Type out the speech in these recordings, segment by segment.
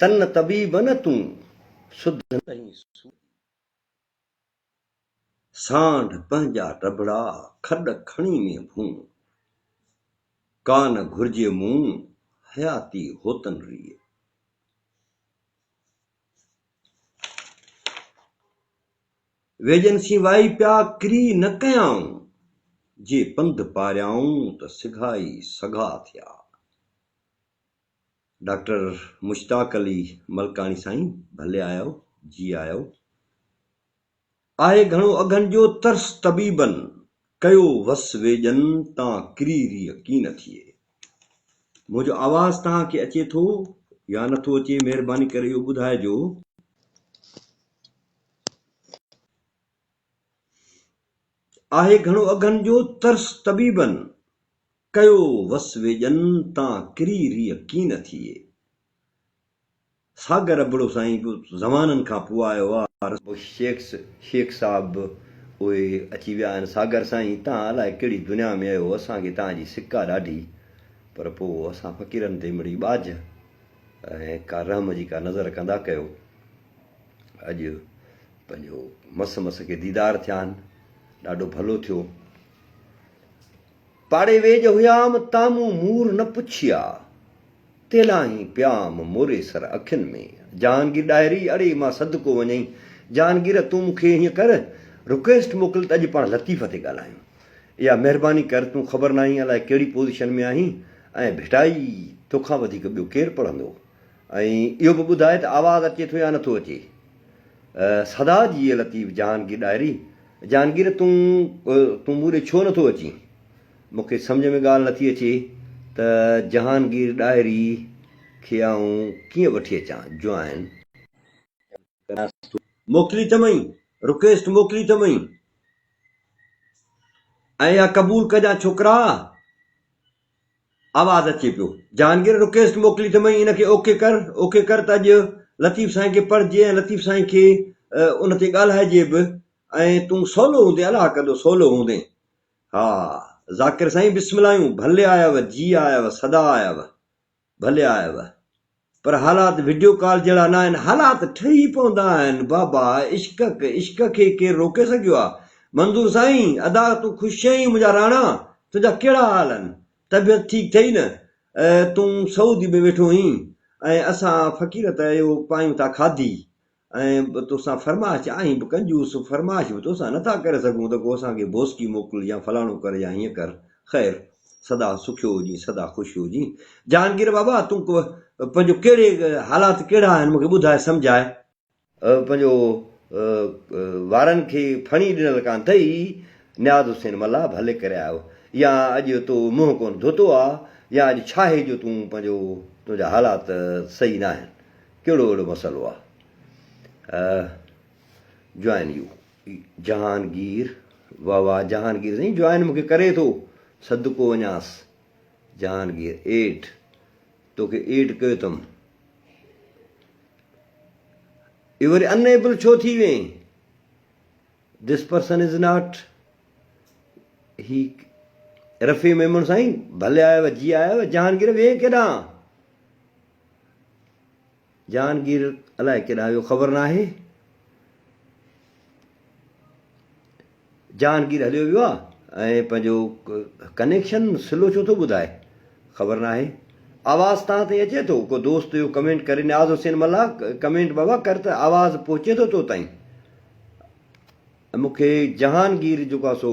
تن طبيب نه تون، سڌ نه لهين سور جي. سانڍ پنهنجا ڊڀڙا، کڏ کڻي ۾ ڀون. ڪا نه گهرجي مون، حياتي هوتن ريء. ويڄن سين وائي پيا، ڪري نه ڪيائون. جي پنڌ پاريائون، ته سگهائي سگها ٿيا. ڊاڪٽر مشتاق علي ملڪاڻي سائين ڀلي آيو جي آيو. آهي گهڻو اگهن جو ترس طبيبن ڪيو وس ويڄن تان ڪري ريء ڪين ٿئي. منهنجو آواز توهان کي اچي ٿو يا نٿو اچي مهرباني ڪري اهو ٻڌائجو. آهي گهڻو اگهن جو ترس طبيبن ڪيو وس ويڄن تان ڪري ريء ڪين ٿئي. ساگر ابڙو سائين به زمانن کان پوء آيو آ. شيخ شيخ صاحب به اهي اچي ويا آهن. ساگر سائين تان الائي ڪهڙي دنيا ۾ آهيو اسان کي تان جي سڪ آ ڏاڍي پر پوء اسان فقيرن تي مڙئي ٻاجهه ۽ ڪا رحم جي ڪا نظر ڪندا ڪيو. اڄ پنهنجو مس مس کي ديدار ٿيا آهن ڏاڍو ڀلو ٿيو. پاڙي ويڄ هيام تان مون مور نه پڇيا، تيلاهين پيام موري سر اکين ۾. جهانگير ڏاهري، اڙي مان صدقو وڃئي. جهانگير، تون مون کي هيئن ڪر، رڪويسٽ موڪل ته اڄ پاڻ لطيف تي ڳالهايون. اها مهرباني ڪر، تون خبر ناهين الائي ڪهڙي پوزيشن ۾ آهين ۽ ڀٽائي توکان وڌيڪ ٻيو ڪير پڙهندو. ۽ اهو به ٻڌاء ته آواز اچي ٿو يا نٿو اچي. سدا جيئي لطيف جهانگير ڏاهري، جهانگير تون تون مون ڏي ڇو نٿو اچين؟ مون کي سمجهه ۾ ڳالهه نٿي اچي ته جهانگير ڏاهري کي آئون ڪيئن وٺي اچان؟ جوائن. موڪلي اٿمئي، رڪويسٽ موڪلي اٿمئي ۽ اها قبول ڪجان ڇوڪرا! آواز اچي پيو. جهانگير رڪويسٽ موڪلي اٿمئي ان کي اوڪي ڪر، اوڪي ڪر ته اڄ لطيف سائين کي پڙهجي ۽ لطيف سائين کي ان تي ڳالهائجي به ۽ تون سولو هوندين الله ڪندو سولو هوندين. ها ذاڪر سائين بسم الله ڀلي آيو جي آيو سدا آيو ڀلي آيو پر حالات وڊيو ڪال جهڙا نه آهن حالات ٺهي پوندا آهن بابا عشق عشق کي ڪير روڪي سگهيو آ منظور سائين ادا تون خوش آهين منهنجا راڻا تنهنجا ڪهڙا حال آهن طبيعت ٺيڪ ٿئي نه تون سعودي ۾ ويٺو هين ۽ اسان فقير ته اهو پايون ٿا کاڌي ۽ توسان فرمائش آهين به ڪنجوس فرمائش به توسان نٿا ڪري سگهون ته ڪو اسان کي بوسڪي موڪل يا فلاڻو ڪر يا هيئن ڪر خير سدا سکيو هجين سدا خوش هجين جهانگير بابا تون پنهنجو ڪهڙي حالات ڪهڙا آهن مونکي ٻڌاء سمجهاء. پنهنجو وارن کي ڦڻي ڏنل ڪانه اٿئي نياز حسين ملاح ڀلي ڪري آيو يا اڄ تو منهن ڪونه ڌوتو آ يا اڄ ڇاهي جو تون پنهنجو تنهنجا حالات صحيح ناهن ڪهڙو اهڙو مسئلو آ جوائن يو جهانگير واه واه جهانگير سائين جوائن مونکي ڪري ٿو صدقو وڃانس جهانگير ايڊ توکي ايڊ ڪيو اٿم اهو وري ان ايبل ڇو ٿي وئين this person is not هي رفيع ميمڻ سائين ڀلي آيو جي آيو جهانگير وئين ڪيڏانهن جهانگير الائي ڪيڏانهن ويو خبر ناهي. جهانگير هليو ويو آ ۽ پنهنجو ڪنيڪشن سلو ڇو ٿو ٻڌائي خبر ناهي. آواز تان تائين اچي ٿو ڪو دوست اهو ڪمينٽ ڪري نياز حسين ملاح ڪمينٽ بابا ڪر ته آواز پهچي ٿو تو تائين. مون کي جهانگير جيڪو آ سو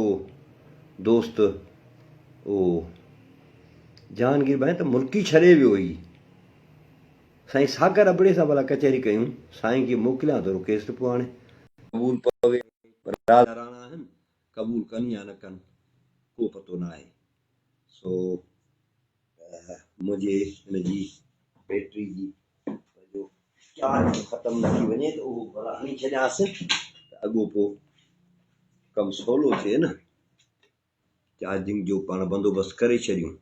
دوست او جهانگير ڀائي ته ملڪي ڇڏي ويو هي. سائين ساگر ابڙي سان ڀلا ڪچهري ڪيون، سائين کي موڪليان ٿو رڪيسٽ پوء هاڻي. قبول پوي پر راز راڻا آهن، قبول ڪن يا نه ڪن ڪو پتو ناهي. سو منهنجي هن جي بيٽري جي پنهنجو چارج ختم نه ٿي وڃي ته اهو ڀلا هڻي ڇڏيانس ته اڳو پوء ڪم سولو ٿئي نه. چارجنگ جو پاڻ بندوبست ڪري ڇڏيون.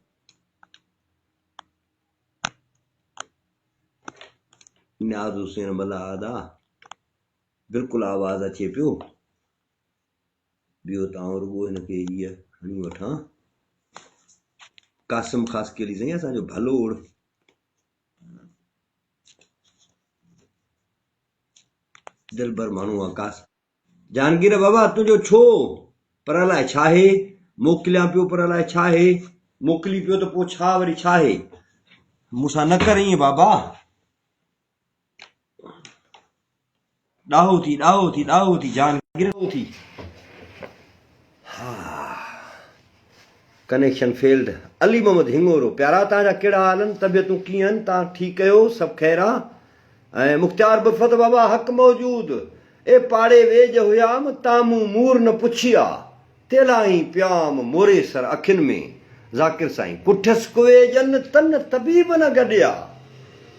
نياز حسين ملاح ادا بلڪل آواز اچي پيو ٻيو ته آئون رڳو هن کي هيء هڻي وٺان قاسم خاصخيلي سائين اسان جو ڀلوڙ. دلبر ماڻهو آ ڪاس. جهانگير بابا تنهنجو ڇو؟ پر الائي ڇاهي؟ موڪليان پيو پر الائي ڇاهي؟ موڪلي پيو ته پوء ڇا وري ڇاهي؟ مون سان نه ڪر ائين بابا. ڏاهو ٿي ڏاهو ٿي ڏاهو ٿي جهانگير ڏاهو ٿي. ها ڪنيڪشن فيلڊ علي محمد هڱورو پيارا توهان جا ڪهڙا حال آهن طبيعتون ڪيئن آهن توهان ٺيڪ آهيو سڀ خير آ ۽ مختيار برفت بابا حق موجود اي پاڙي ويڄ هيام تان مون مور نه پڇيا تيلائين پيام موري سر اکين ۾ ذاڪر سائين ڪٺس ڪويڄن تن طبيب نه گڏيا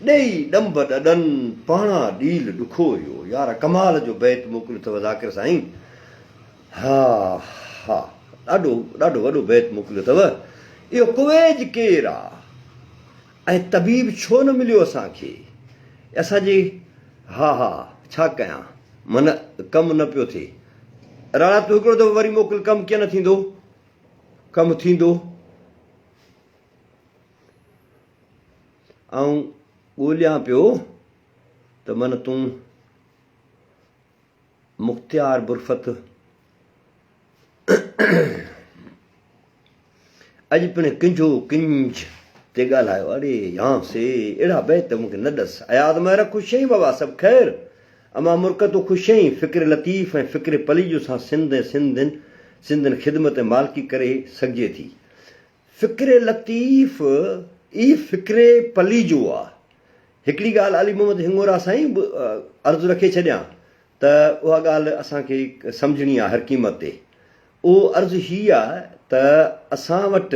ڏيئي ڏنڀ ڏڏن پاڻا ڏيل ڏکويو يار ڪمال جو بيت موڪليو اٿو ذاڪر سائين ها ها ڏاڍو ڏاڍو وڏو بيت موڪليو اٿو اهو ڪويڄ ڪير آ ۽ طبيب ڇو نه مليو اسان کي؟ اسان جي ها ها ڇا ڪيان من ڪم نه پيو ٿئي. راڻا تون هڪڙو دفعو وري موڪل ڪم ڪيئن نه ٿيندو؟ ڪم ٿيندو. آئون ڳوليان پيو ته من تون مختيار برفت اڄ پڻ ڪنجهو ڪنجهه تي ڳالهايو اڙي يان سي اهڙا بيت مون کي نه ڏس اياز مهر خوش آهين بابا سڀ خير امان مرڪ تون خوش آهين فڪر لطيف ۽ فڪر پليجو سان سنڌ ۽ سنڌين سنڌين خدمت ۽ مالڪي ڪري سگهجي ٿي فڪر لطيف ئي فڪر پليجو آ هڪڙي ڳالهه علي محمد هڱورا سائين به عرض رکي ڇڏيان ته اها ڳالهه اسان کي سمجهڻي آ هر قيمت تي. اهو عرض هي آ ته اسان وٽ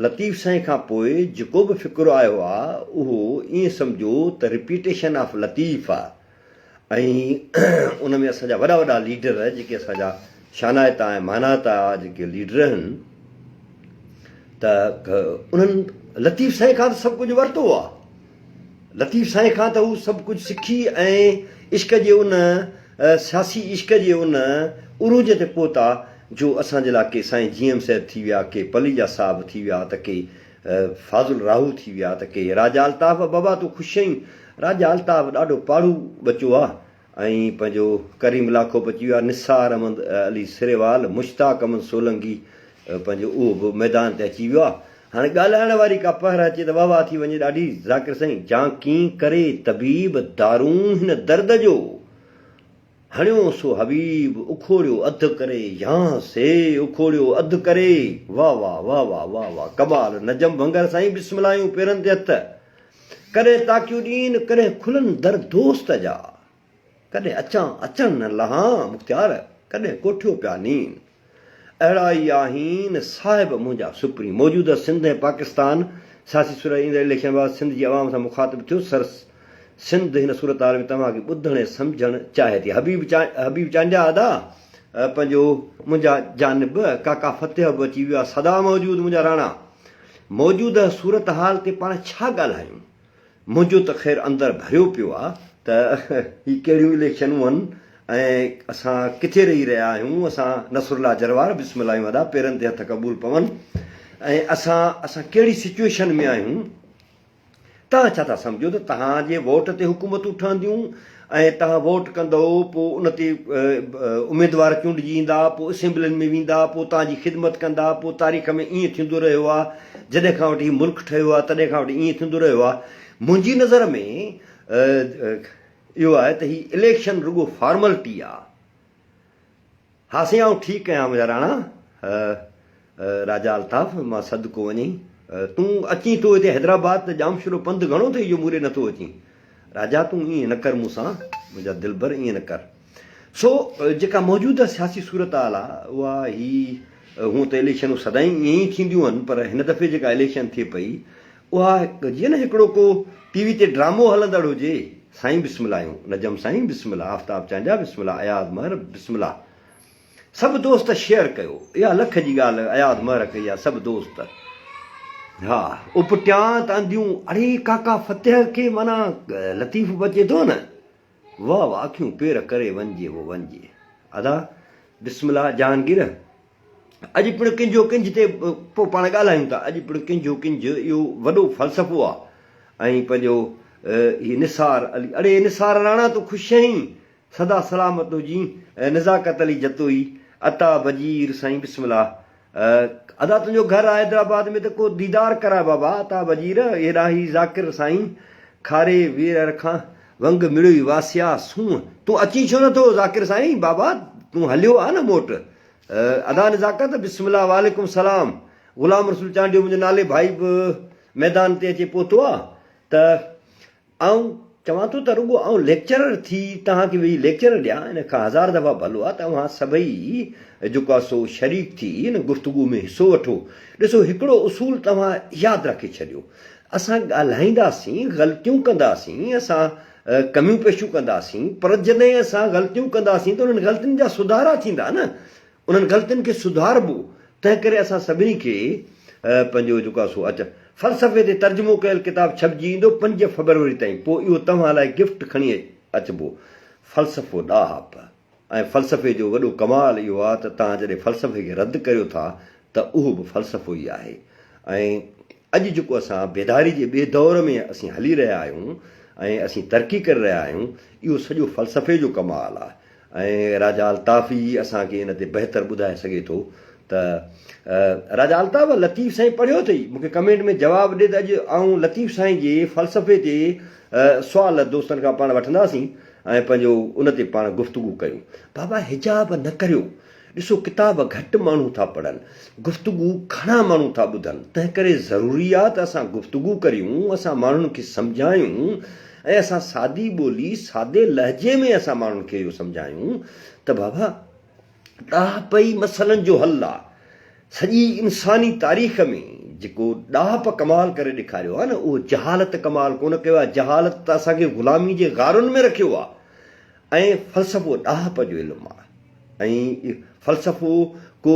لطيف سائين کان پوء جيڪو به فڪر آيو آ اهو ائين سمجهو ته رپيٽيشن آف لطيف آ ۽ ان ۾ اسان جا وڏا وڏا ليڊر جيڪي اسان جا شانائتا ۽ مانائتا جيڪي ليڊر آهن ته انهن لطيف سائين کان ته سڀ ڪجهه ورتو آ. لطيف سائين کان ته هو سڀ ڪجهه سکي ۽ عشق جي ان سياسي عشق جي ان عروج تي پهتا جو اسان جي لاء ڪي سائين جي ايم سيد ٿي ويا، ڪي پليجا صاحب ٿي ويا ته ڪي فاضل راهو ٿي ويا ته ڪي راجا الطاف بابا تون خوش آهين؟ راجا الطاف ڏاڍو پاڙهو ٻچو آ ۽ پنهنجو ڪريم لاکو به اچي ويو آ، نثار احمد علي سريوال، مشتاق احمد سولنگي پنهنجو اهو به ميدان تي اچي ويو آ. هاڻي ڳالهائڻ واري ڪا پهر اچي ته واهه واهه ٿي وڃي ڏاڍي، ذاڪر سائين، جان ڪين ڪري طبيب دارون هن درد جو، هڻيو سو حبيب اکوڙيو اڌ ڪري، يان سي اکوڙيو اڌ ڪري، واهه واهه واهه واهه واهه واهه ڪمال نجم ڀنگر سائين بسم الله آهيون پيرن تي هٿ، ڪڏهن تاڪيون ڏين ڪڏهن کلن در دوست جا، ڪڏهن اچان اچڻ نه لهان مختيار ڪڏهن ڪوٺيو پيا نين. اهڙا ئي آهين صاحب منهنجا سپرين. موجوده سنڌ ۽ پاڪستان سياسي صورت ايندڙ اليڪشن بعد سنڌ جي عوام سان مخاطب ٿيو سر سنڌ هن صورتحال ۾ توهان کي ٻڌڻ ۽ سمجهڻ چاهي ٿي حبيب حبيب چانڊيا ادا پنهنجو منهنجا جانب ڪاڪا فتح به اچي ويو آهي سدا موجود منهنجا راڻا موجوده صورتحال تي پاڻ ڇا ڳالهايون منهنجو ته خير اندر ڀريو پيو آ ته هي ڪهڙيون اليڪشنون هن ۽ اسان ڪٿي رهي رهيا آهيون اسان نصرالله جروار بسم الله آهيون ادا پيرن تي هٿ قبول پون ۽ اسان اسان ڪهڙي سچوئيشن ۾ آهيون توهان ڇا ٿا سمجهو ته توهان جي ووٽ تي حڪومتون ٺهنديون ۽ توهان ووٽ ڪندؤ پوء ان تي اميدوار چونڊجي ايندا پوء اسيمبلين ۾ ويندا پوء توهان جي خدمت ڪندا پوء تاريخ ۾ ائين ٿيندو رهيو آ جڏهن کان وٺي هي ملڪ ٺهيو آهي تڏهن کان وٺي ائين ٿيندو رهيو آهي. منهنجي نظر ۾ اهو آهي ته هي اليڪشن رڳو فارملٽي آهي. ها سائين آئون ٺيڪ آهيان منهنجا راڻا راجا الطاف مان صدقو وڃين تون اچين ٿو هتي حيدرآباد ته ڄامشورو پنڌ گهڻو اٿئي جو مون ڏي نٿو اچين راجا تون ائين نه ڪر مون سان منهنجا دلبر ائين نه ڪر. سو جيڪا موجوده سياسي صورتحال آ اها هي هونء ته اليڪشنون سدائين ائين ئي ٿينديون آهن پر هن دفعي جيڪا اليڪشن ٿئي پئي اها جيئن نه هڪڙو ڪو ٽي وي تي ڊرامو هلندڙ هجي سائين بسم الله آهيون نجم سائين بسم الله آفتاب چانڊيا بسم الله اياز مهر بسم الله سڀ دوست شيئر ڪيو اها لک جي ڳالهه اياز مهر ڪئي آ سڀ دوست ها اپٽيان ته انڌيون اڙي ڪاڪا فتح کي معنيٰ لطيف به اچي ٿو نه. واه واه اکيون پير ڪري وڃجي وو وڃجي. ادا بسم الله جهانگير اڄ پڻ ڪنجهو ڪنجهه تي پوء پاڻ ڳالهايون ٿا اڄ پڻ ڪنجهو ڪنجهه اهو وڏو فلسفو آ ۽ پنهنجو هي نثار علي اڙي نثار راڻا تون خوش آهين. سدا سلامت هجين نزاڪت علي جتوئي عطا بجير سائين بسم الله ادا تنهنجو گهر آ حيدرآباد ۾ ته ڪو ديدار ڪراء بابا عطا بجير هيڏانهن هي ذاڪر سائين کاري ويرر کان ونگ مڙوئي واسيا سونهن تون اچين ڇو نٿو ذاڪر سائين بابا تون هليو آ نه موٽ ادا نزاڪت بسم الله وعليڪم سلام غلام رسول چانڊيو منهنجو نالي ڀائي به ميدان تي اچي پهتو آ ته آئون چوان ٿو ته رڳو آئون ليڪچرر ٿي توهان کي ويهي ليڪچر ڏيان ان کان هزار دفعا ڀلو آ ته اوهان سڀئي جيڪو آ سو شريڪ ٿي ان گفتگو ۾ حصو وٺو. ڏسو هڪڙو اصول توهان ياد رکي ڇڏيو اسان ڳالهائينداسين غلطيون ڪنداسين اسان ڪميون پيشيون ڪنداسين پر جڏهن اسان غلطيون ڪنداسين ته انهن غلطين جا سڌارا ٿيندا نه انهن غلطين کي سڌاربو، تنهن ڪري اسان سڀني کي پنهنجو جيڪو آهي سو اچ فلسفي تي ترجمو ڪيل ڪتاب ڇپجي ايندو پنج فبروري تائين پوء اهو توهان لاء گفٽ کڻي اچبو. فلسفو ڏاهپ ۽ فلسفي جو وڏو ڪمال اهو آهي ته توهان جڏهن فلسفي کي رد ڪريو ٿا ته اهو به فلسفو ئي آهي ۽ اڄ جيڪو اسان بيداري جي ٻئي دور ۾ اسين هلي رهيا آهيون ۽ اسين ترقي ڪري رهيا آهيون اهو سڄو فلسفي جو ڪمال آهي ۽ راجا الطاف ئي اسان کي ان تي بهتر ٻڌائي سگهي ٿو ته راجا الطاف لطيف سائين پڙهيو اٿئي مون کي ڪمينٽ ۾ جواب ڏي ته اڄ آئون لطيف سائين جي فلسفي تي سوال دوستن کان پاڻ وٺنداسين ۽ پنهنجو ان تي پاڻ گفتگو ڪيون بابا حجاب نه ڪريو ڏسو ڪتاب گهٽ ماڻهو ٿا پڙهن، گفتگو گهڻا ماڻهو ٿا ٻڌن، تنهنڪري ضروري آ ته اسان گفتگو ڪريون، اسان ماڻهن کي سمجهايون ۽ اسان سادي ٻولي، سادي لهجي ۾ اسان ماڻهن کي اهو سمجهايون ته بابا ڏاهپ ئي مسئلن جو حل آ. سڄي انساني تاريخ ۾ جيڪو ڏاهپ ڪمال ڪري ڏيکاريو آ نه اهو جهالت ڪمال ڪونه ڪيو آ، جهالت ته اسان کي غلامي جي غارن ۾ رکيو آ. ۽ فلسفو ڏاهپ جو علم آهي ۽ فلسفو ڪو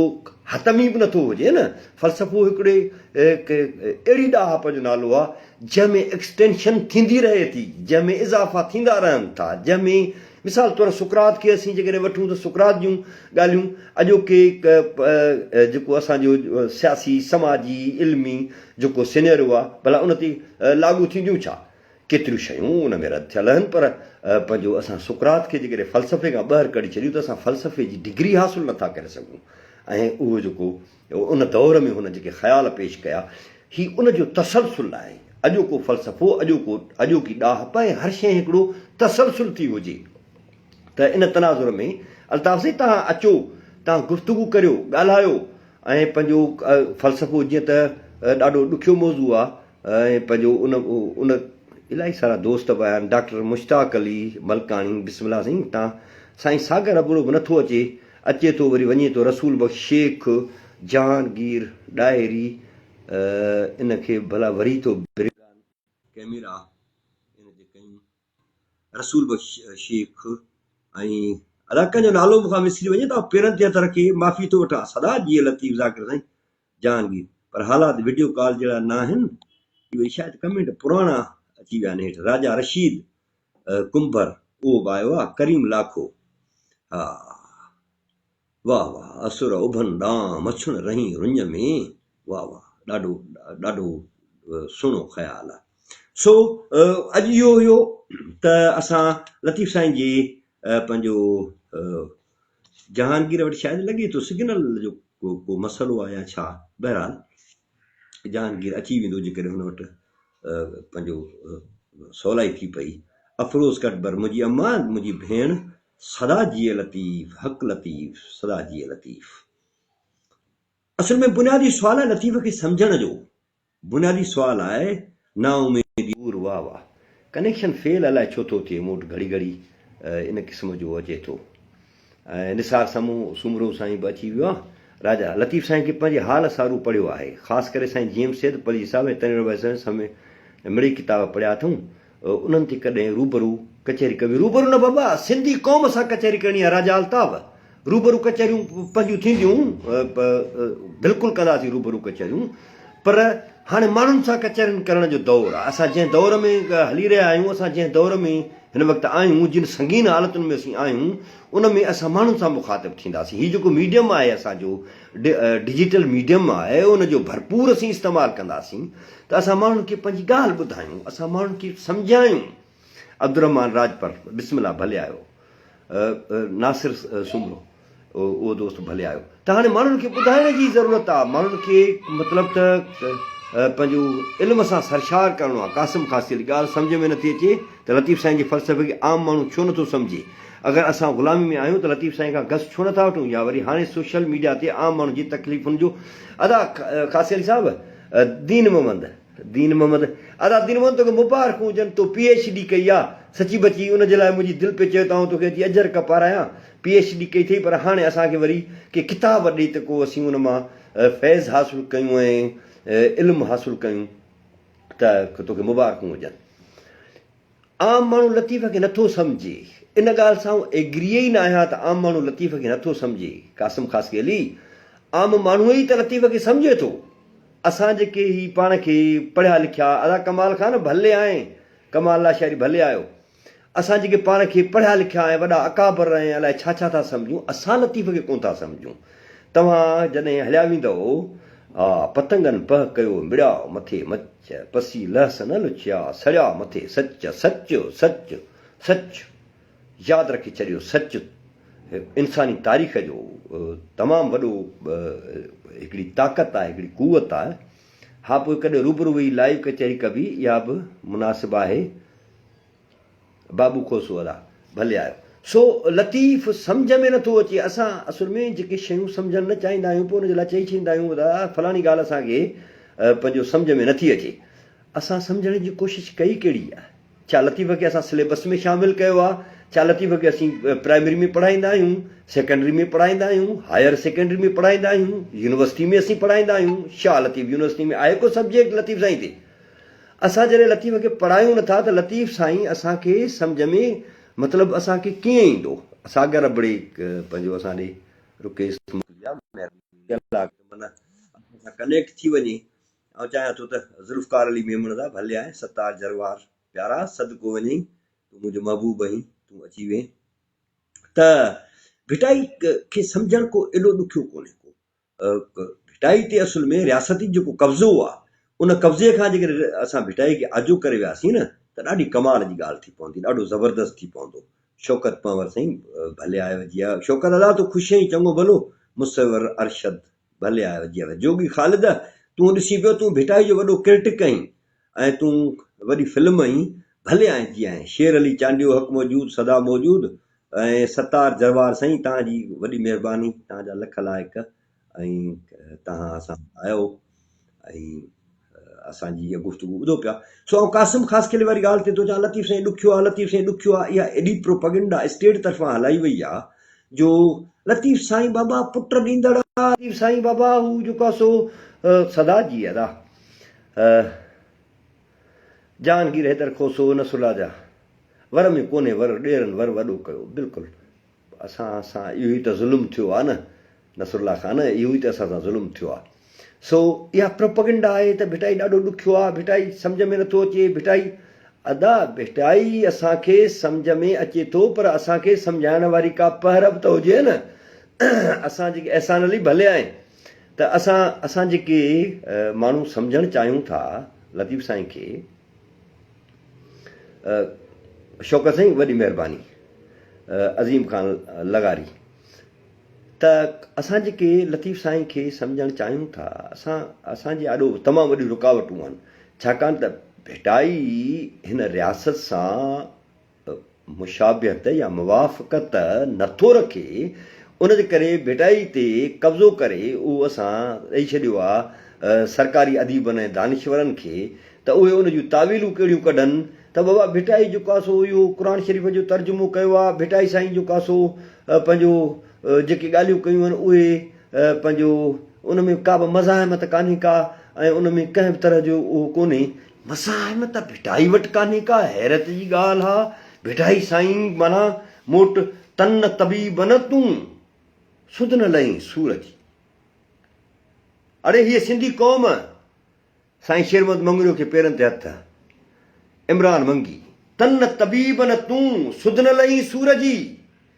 حتمي به نٿو هجي نه فلسفو هڪڙي اهڙي ڏاهپ جو نالو آهي جنهن ۾ ايڪسٽينشن ٿيندي رهي ٿي جنهن ۾ اضافا ٿيندا رهن ٿا جنهن ۾ مثال طور سقراط کي اسين جيڪڏهن وٺون ته سقراط جون ڳالهيون اڄوڪي جيڪو اسان جو سياسي سماجي علمي جيڪو سينيريو آهي ڀلا ان تي لاڳو ٿينديون ڇا ڪيتريون شيون ان ۾ رد ٿيل آهن پر پنهنجو اسان سقراط کي جيڪڏهن فلسفي کان ٻاهر ڪڍي ڇڏيون ته اسان فلسفي جي ڊگري حاصل نٿا ڪري سگهون ۽ اهو جيڪو ان دور ۾ هن جيڪي خيال پيش ڪيا هي ان جو تسلسل آهي اڄوڪو فلسفو اڄوڪو اڄوڪي ڏاهپ ۽ هر شيء هڪڙو تسلسل ٿي هجي ته ان تناظر ۾ الطاف سائين توهان اچو توهان گفتگو ڪريو ڳالهايو ۽ پنهنجو فلسفو جيئن ته ڏاڍو ڏکيو موضوع آهي ۽ پنهنجو ان ان الاهي سارا دوست به آيا آهن ڊاڪٽر مشتاق علي ملڪاڻي بسم الله سائين تان سائين ساگر ابڙو به نٿو اچي اچي ٿو وري وڃي ٿو رسول بخش شيخ جهانگير ڏاهري ان کي ڀلا وري ٿو بريڪ آن ڪئميرا ان تي ڪيون رسول بخش شيخ ۽ ادا ڪنهن جو نالو مون کان وسري وڃي ته پيرن تي هٿ رکي معافي ٿو وٺان سدا جيئي لطيف ذاڪر سائين جهانگير، پر حالات وڊيو ڪال جهڙا ناهن، اهي وري شايد ڪمينٽ پراڻا اچي ويا آهن هيٺ، راجا رشيد ڪنڀر اهو به آيو آ، ڪريم لاکو ها واه واه اسر اڀن ڏانهن مڇڻ رهين رڃ ۾ واه واه ڏاڍو ڏاڍو سهڻو خيال آ. سو اڄ اهو هيو ته اسان لطيف سائين جي پنهنجو جهانگير وٽ شايد لڳي ٿو سگنل جو ڪو مسئلو آهي يا ڇا بهرحال جهانگير اچي ويندو جيڪڏهن هن وٽ پنهنجو سولائي ٿي پئي افروز ڪٽبر منهنجي امان منهنجي ڀيڻ سدا جيئي لطيف حق لطيف سدا جيئي لطيف اصل ۾ بنيادي سوال آهي لطيف کي سمجهڻ جو بنيادي سوال آهي نااميدي. پور واه واه. ڪنيڪشن فيل الائي ڇو ٿو ٿئي مون وٽ گهڙي گهڙي ان قسم جو اچي ٿو. ۽ نثار سمون سومرو سائين به اچي ويو آ. راجا لطيف سائين کي پنهنجي حال سارو پڙهيو آهي. خاص ڪري سائين جي ايم سيد، پليجي صاحب ۽ تنوير ڀائي سائين سمي مڙئي ڪتاب پڙهيا اٿئون. انهن تي ڪڏهن روبرو ڪچهري ڪبي. روبرو نه بابا سنڌي قوم سان ڪچهري ڪرڻي آ راجا الطاف. روبرو ڪچهريون پنهنجون ٿينديون بلڪل ڪنداسين روبرو ڪچهريون پر هاڻي ماڻهن سان ڪچهرين ڪرڻ جو دور آهي اسان جنهن دور ۾ هلي رهيا آهيون اسان جنهن دور ۾ هن وقت آهيون جن سنگين حالتن ۾ اسين آهيون ان ۾ اسان ماڻهن سان مخاطب ٿينداسين هي جيڪو ميڊيم آهي اسان جو ڊجيٽل ميڊيم آهي ان جو ڀرپور اسين استعمال ڪنداسين ته اسان ماڻهن کي پنهنجي ڳالهه ٻڌايون اسان ماڻهن کي سمجهايون عبدالرحمان راڄپر بسم الله ڀلي آيو. ناصر سومرو اهو دوست ڀلي آيو ته هاڻي ماڻهن کي ٻڌائڻ جي ضرورت آ ماڻهن کي مطلب ته پنهنجو علم سان سرشار ڪرڻو آ قاسم خاصي جي ڳالهه سمجهه ۾ نٿي اچي ته لطيف سائين جي فلسفي کي عام ماڻهو ڇو نٿو سمجهي اگر اسان غلامي ۾ آهيون ته لطيف سائين کان گس ڇو نٿا وٺون يا وري هاڻي سوشل ميڊيا تي عام ماڻهن جي تڪليفن جو ادا خاصي علي صاحب دين محمد دين محمد ادا دين محمد توکي مبارڪون هجن تو پي ايڇ ڊي ڪئي آ سچي بچي ان جي لاء منهنجي دل پئي چيو ته آئون توکي اچي اجرڪ پارايان پي ايڇ ڊي ڪئي اٿئي پر هاڻي اسان کي وري ڪي ڪتاب ڏي ته ڪو اسين ان مان فيض حاصل ڪيون ۽ علم حاصل ڪيون ته توکي مبارڪون هجن. عام ماڻهو لطيف کي نٿو سمجهي. ان ڳالهه سان آئون ايگري ئي نه آهيان ته عام ماڻهو لطيف کي نٿو سمجهي. قاسم خاصخيلي، عام ماڻهو ئي ته لطيف کي سمجهي ٿو. اسان جيڪي هي پاڻ کي پڙهيا لکيا، ادا ڪمال خان ڀلي آئين، ڪمال لاشاري ڀلي آيو. اسان جيڪي پاڻ کي پڙهيا لکيا ۽ وڏا اڪابر ۽ الائي ڇا ڇا ٿا سمجهون، اسان لطيف کي ڪونه ٿا سمجهون. توهان جڏهن هليا ويندؤ، آ پتنگن پهه ڪيو مڙيا مٿي مچ، پسي لهس نه لڇيا، سڙيا مٿي سچ، سچ، سچ، سچ. ياد رکي ڇڏيو سچ انساني تاريخ جو تمام وڏو هڪڙي طاقت آهي، هڪڙي قوت آهي. ها پوء ڪڏهن روبرو ويهي لائيو ڪچهري ڪبي، اها به مناسب آهي. بابو کوسو ادا ڀلي آيو. سو لطيف سمجهه ۾ نٿو اچي اسان اصل ۾ جيڪي شيون سمجهڻ نه چاهيندا آهيون پوء ان جي لاء چئي ڇڏيندا آهيون ادا فلاڻي ڳالهه اسان کي پنهنجو سمجهه ۾ نٿي اچي اسان سمجهڻ جي ڪوشش ڪئي ڪهڙي آهي ڇا لطيف کي اسان سليبس ۾ شامل ڪيو آهي ڇا لطيف کي اسين پرائمري ۾ پڙهائيندا آهيون سيڪنڊري ۾ پڙهائيندا آهيون هائر سيڪنڊري ۾ پڙهائيندا آهيون يونيورسٽي ۾ اسين پڙهائيندا آهيون شاهه لطيف يونيورسٽي ۾ آهي ڪو سبجيڪٽ لطيف سائين تي اسان جڏهن لطيف کي پڙهايون نٿا ته لطيف سائين اسان کي سمجهه ۾ مطلب اسان کي ڪيئن ايندو. ساگر ابڙي پنهنجو اسان ڏي رڪيست موڪلي آ مهرباني الله ڪري من اسان سان ڪنيڪٽ ٿي وڃي آئون چاهيان ٿو ته ذوالفقار علي ميمڻ دا ڀلي آئين ستار جروار پيارا صدقو وڃين تون منهنجو محبوب آهين تون اچي وين ته ڀٽائي کي سمجهڻ ڪو ايڏو ڏکيو ڪونهي ڪو. ڀٽائي تي اصل ۾ رياستي جيڪو قبضو آ ان قبضي کان جيڪڏهن اسان ڀٽائي کي آجو ڪري وياسين نه ته ڏاڍي ڪمال جي ڳالهه ٿي پوندي ڏاڍو زبردست ٿي پوندو شوڪت پنهور سائين ڀلي آيو جي آيو شوڪت ادا تون خوش آهين چڱو ڀلو مصور ارشد ڀلي آيو جي آيو جوڳي خالد تون ڏسين پيو تون ڀٽائي جو وڏو ڪرٽڪ آهين ۽ تون وڏي فلم آهين ڀلي آهين جي آهين شير علي چانڊيو حق موجود سدا موجود ۽ ستار جروار سائين توهان جي وڏي مهرباني توهان جا لک لائق ۽ توهان اسان وٽ آيو ۽ اسان جي اها گفتگو ٻڌو پيا سو آئون قاسم خاصخيلي واري ڳالهه تي ٿو چوان لطيف سائين ڏکيو آ لطيف سائين ڏکيو آ اها ايڏي پروپگنڊا اسٽيٽ طرفان هلائي وئي آ جو لطيف سائين بابا پٽ ڏيندڙ آ لطيف سائين بابا هو جيڪو آ سو سدا جي ادا جهانگير حيدر کوسو نصرالله جا ور ۾ ڪونهي ور ڏيرن ور وڏو ڪيو بلڪل اسان سان اهو ئي ته ظلم ٿيو آ نه نصرالله خان اهو ئي ته اسان سان ظلم ٿيو آ سو اها پروپگنڊا آهي ته ڀٽائي ڏاڍو ڏکيو آ ڀٽائي سمجهه ۾ نٿو اچي ڀٽائي ادا ڀٽائي اسان کي سمجهه ۾ اچي ٿو پر اسان کي سمجهائڻ واري ڪا پهر به ته هجي نه اسان جيڪي احسان علي ڀلي آهين ته اسان اسان جيڪي ماڻهو سمجهڻ چاهيون ٿا لطيف سائين کي شوڪت سائين وڏي مهرباني عظيم خان لغاري ته اسان جيڪي لطيف سائين کي سمجهڻ چاهيون ٿا اسان اسان جي آڏو تمام وڏيون رڪاوٽون آهن ڇاڪاڻ ته ڀٽائي هن رياست سان مشابهت يا موافقت نٿو رکي، ان جي ڪري ڀٽائي تي قبضو ڪري اهو اسان ڏئي ڇڏيو آ سرڪاري اديبن ۽ دانشورن کي ته اهي ان جون تاويلون ڪهڙيون ڪڍن ته بابا ڀٽائي جيڪو آ سو اهو قرآن شريف جو ترجمو ڪيو آ ڀٽائي سائين جيڪو آ سو پنهنجو جيڪي ڳالهيون ڪيون آهن اهي پنهنجو ان ۾ ڪابه مزاحمت ڪانهي ڪا ۽ ان ۾ ڪنهن به طرح جو اهو ڪونهي مزاحمت ڀٽائي وٽ ڪانهي ڪا حيرت جي ڳالهه آ ڀٽائي سائين معنيٰ موٽ تن طبيب نه تون سڌ نه لهين سور جي اڙي هيء سنڌي قوم سائين شير محمد مڱريو کي پيرن تي هٿ عمران منگي تن طبيب نه تون سڌ نه لهين سور جي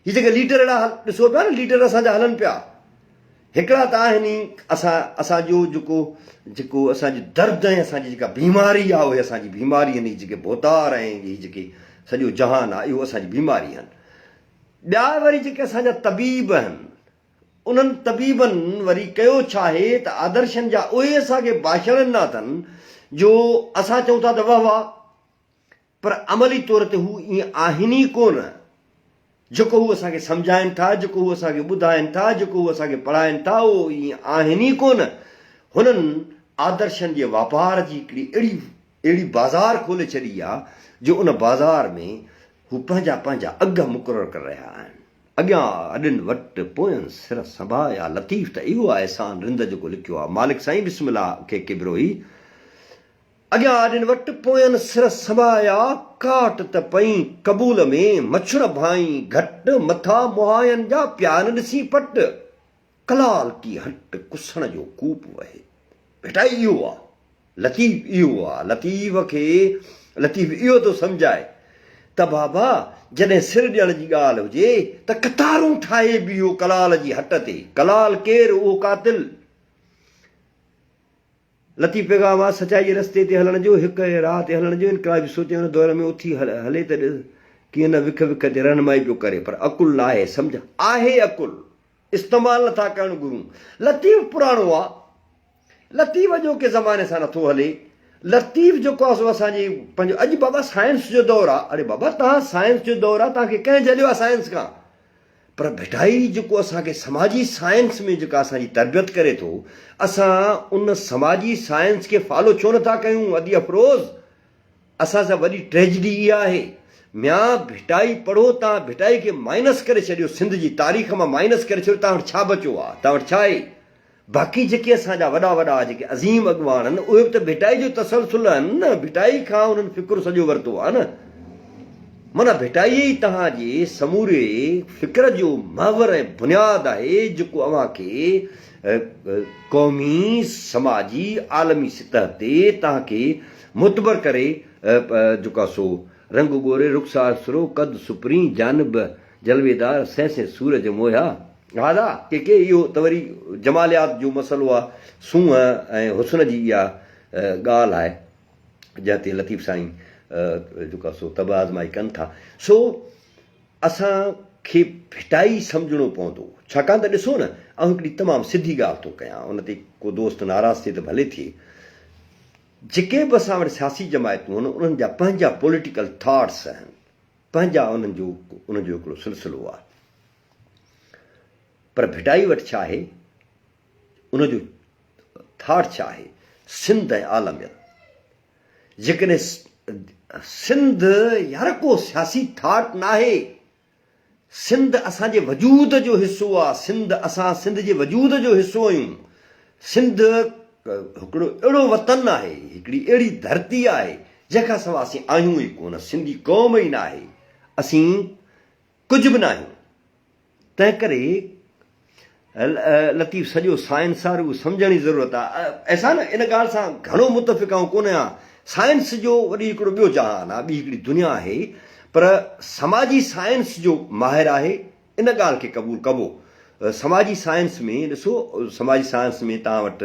هي جيڪي ليڊر اهڙا ڏسو پيا نه ليڊر اسان جا هلن پيا هڪڙا ته آهن ئي اسان اسان جو جيڪو جيڪو اسان جو درد ۽ اسان جي جيڪا بيماري آهي اهي اسان جي بيماري آهن هي جيڪي ڀوتار ۽ هي جيڪي سڄو جهان آهي اهو اسان جي بيماري آهن. ٻيا وري جيڪي اسان جا طبيب آهن، انهن طبيبن وري ڪيو ڇا آهي ته آدرشن جا اهي اسان کي ڀاشڻ ڏنا اٿن جو اسان چئون ٿا ته وهه واه پر عملي طور تي هو ائين آهن ئي ڪونه. جيڪو هو اسان کي سمجهائن ٿا، جيڪو هو اسان کي ٻڌائن ٿا، جيڪو هو اسان کي پڙهائن ٿا اهو ائين آهن ئي ڪونه. هنن آدرشن جي واپار جي هڪڙي اهڙي اهڙي بازار کولي ڇڏي آ جو ان بازار ۾ هو پنهنجا پنهنجا اگهه مقرر ڪري رهيا آهن. اڳيان اڏن وٽ، پوين سر سنڀايا لطيف ته اهو آ احسان رند جيڪو لکيو آ. مالڪ سائين بسم الله کي ڪي بروهي. اڳيان اڏن وٽ، پوين سر سنڀايا ڪاٽ ته پئين قبول ۾، مڇڻ ڀائين گهٽ، مٿا مهاين جا پيا نه ڏسين پٽ. ڪلال ڪي هٽ، ڪسڻ جو ڪوپ وهي. ڀٽائي اهو آ. لطيف اهو آ، لطيف کي لطيف اهو ٿو سمجهائي ته بابا جڏهن سر ڏيڻ جي ڳالهه هجي ته قطارون ٺاهي بيهو ڪلال جي هٽ تي، ڪلال ڪير؟ اهو قاتل. لطيف پيغام آ سچائي جي رستي تي هلڻ جو، هڪ راهه تي هلڻ جو، انقلابي سوچ ۽ ان دور ۾ اٿي هلي ته ڏس ڪيئن نه وک وک تي رهنمائي پيو ڪري پر عقل ناهي، سمجهه آهي عقل استعمال نٿا ڪرڻ گهرون. لطيف پراڻو آ. لطيف اڄوڪي زماني سان نٿو هلي. لطيف جيڪو آ سو اسان جي پنهنجو اڄ بابا سائنس جو دور آ. اڙي بابا توهان سائنس جو دور آ توهان کي ڪنهن جهليو آ سائنس کان. پر ڀٽائي جيڪو اسان کي سماجي سائنس ۾ جيڪا اسان جي تربيت ڪري ٿو اسان ان سماجي سائنس کي فالو ڇو نٿا ڪيون ادي افروز. اسان سان وڏي ٽريجڊي اها آهي. ميان ڀٽائي پڙهو تان ڀٽائي کي مائنس ڪري ڇڏيو سنڌ جي تاريخ مان مائنس ڪري ڇڏيو تان وٽ ڇا بچيو آ تان وٽ ڇا آهي باقي جيڪي اسان جا وڏا وڏا جيڪي عظيم اڳواڻ آهن اهي به ته ڀٽائي جو تسلسل آهن نه ڀٽائي کان انهن فڪر سڄو ورتو آ نه معنيٰ ڀٽائي ئي توهان جي سموري فڪر جو محور ۽ بنياد آهي جيڪو اوهان کي قومي سماجي عالمي سطح تي توهان کي معتبر ڪري جيڪو آ سو رنگ ڳوري رخسار سرو قد سپرين جانب جلويدار سهسين سورج موهيا هذا ڪي ڪي اهو ته وري جماليات جو مسئلو آ سونهن ۽ حسن جي اها ڳالهه آهي جنهن تي لطيف سائين جيڪو آ سو طبع آزمائي ڪن ٿا سو اسان کي ڀٽائي سمجهڻو پوندو ڇاڪاڻ ته ڏسو نه آئون هڪڙي تمام سڌي ڳالهه ٿو ڪيان ان تي ڪو دوست ناراض ٿئي ته ڀلي ٿئي جيڪي به اسان وٽ سياسي جماعتون آهن انهن جا پنهنجا پوليٽيڪل ٿاٽس آهن، پنهنجا انهن جو انهن جو هڪڙو سلسلو آهي. پر ڀٽائي وٽ ڇا آهي؟ ان جو ٿاٽ ڇا آهي؟ سنڌ ۽ عالميت. جيڪڏهن سنڌ يار ڪو سياسي ٿاٽ ناهي، سنڌ اسان جي وجود جو حصو آ، سنڌ اسان سنڌ جي وجود جو حصو آهيون، سنڌ هڪڙو اهڙو وطن آهي، هڪڙي اهڙي ڌرتي آهي، جنهن کان سواء اسين آهيون ئي ڪونه، سنڌي قوم ئي ناهي، اسين ڪجهه به ناهيون، تنهنڪري لطيف سڄو سائنس آ رڳو سمجهڻ جي ضرورت آ. احسان ان ڳالهه سان گهڻو متفق آئون ڪونه آهيان. سائنس جو وري هڪڙو ٻيو جهان آ، ٻي هڪڙي دنيا آهي پر سماجي سائنس جو ماهر آهي ان ڳالهه کي قبول ڪبو. سماجي سائنس ۾ ڏسو سماجي سائنس ۾ توهان وٽ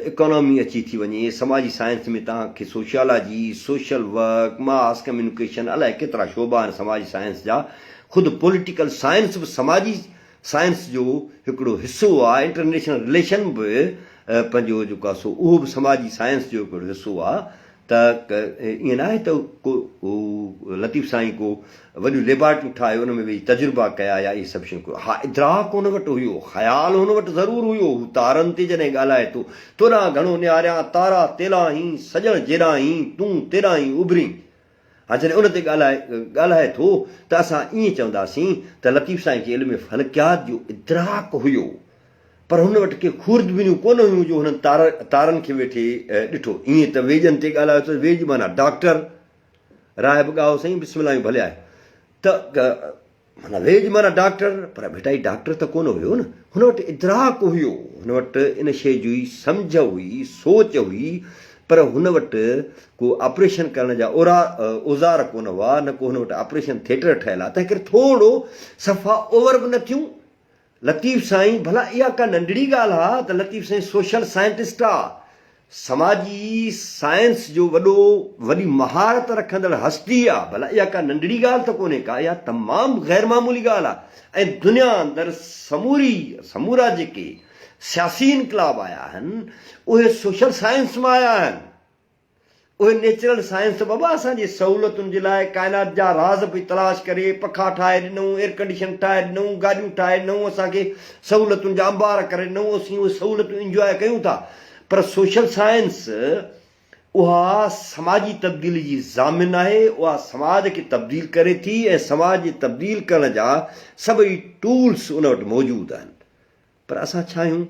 اڪانامي اچي ٿي وڃي، سماجي سائنس ۾ توهان کي sociology, social work, mass communication الائي ڪيترا شعبا آهن سماجي سائنس جا، خود پوليٽيڪل سائنس به سماجي سائنس جو هڪڙو حصو آ، انٽرنيشنل رليشن به پنهنجو جيڪو آ سو اهو به سماجي سائنس جو هڪڙو حصو آ ته ائين ناهي ته ڪو لطيف سائين ڪو وڏيون ليبارٽريون ٺاهي ان ۾ ويهي تجربا ڪيا يا اهي سڀ شيون ڪيون. ها ادراڪ هن وٽ هيو، خيال هن وٽ ضرور هيو، هو تارن تي جڏهن ڳالهائي ٿو، توڏانهن گهڻو نهاريان تارا تيلاهين، سڄڻ جيڏاهين، تون تيڏاهين اڀرين. ها جڏهن ان تي ڳالهائي ڳالهائي ٿو ته اسان ائين چونداسين ته لطيف سائين کي علم فلڪيات جو ادراڪ هيو پر هن وٽ ڪي خوردبينيون ڪونه هيون جو هنن تارن کي ويٺي ڏٺو. ائين ته ويڄن تي ڳالهايو ته ويڄ معنيٰ ڊاڪٽر. راهب ڳاهو سائين بسم الله آهيون ڀلي آهي ته معنيٰ ويڄ معنيٰ ڊاڪٽر، پر ڀٽائي ڊاڪٽر ته ڪونه هيو نه، هن وٽ ادراڪ هيو، هن وٽ ان شيء جي سمجهه هئي، سوچ هئي، پر هن وٽ ڪو آپريشن ڪرڻ جا اوزار ڪونه هئا، نه ڪو هن وٽ آپريشن ٿيٽر ٺهيل آ، تنهنڪري ٿورو صفا اوور به نه ٿيون. لطيف سائين، ڀلا اها ڪا ننڍڙي ڳالهه آ ته لطيف سائين سوشل سائنٽسٽ آ. سماجي سائنس جو وڏو وڏي مهارت رکندڙ هستي آ، ڀلا اها ڪا ننڍڙي ڳالهه ته ڪونهي ڪا، اها تمام غير معمولي ڳالهه آ ۽ دنيا اندر سموري سمورا جيڪي سياسي انقلاب آيا آهن اهي سوشل سائنس مان آيا آهن. اهي نيچرل سائنس ته بابا اسان جي سهولتن جي لاء ڪائنات جا راز پئي تلاش ڪري، پکا ٺاهي ڏنئون، ايئرڪنڊيشن ٺاهي ڏنئون، گاڏيون ٺاهي ڏنئون، اسان کي سهولتن جا انبار ڪري ڏنئون، اسين اهي سهولتون انجواء ڪيون ٿا پر سوشل سائنس اها سماجي تبديلي جي ضامن آهي، اها سماج کي تبديل ڪري ٿي ۽ سماج جي تبديل ڪرڻ جا سڀئي ٽولس ان وٽ موجود آهن. پر اسان ڇا آهيون؟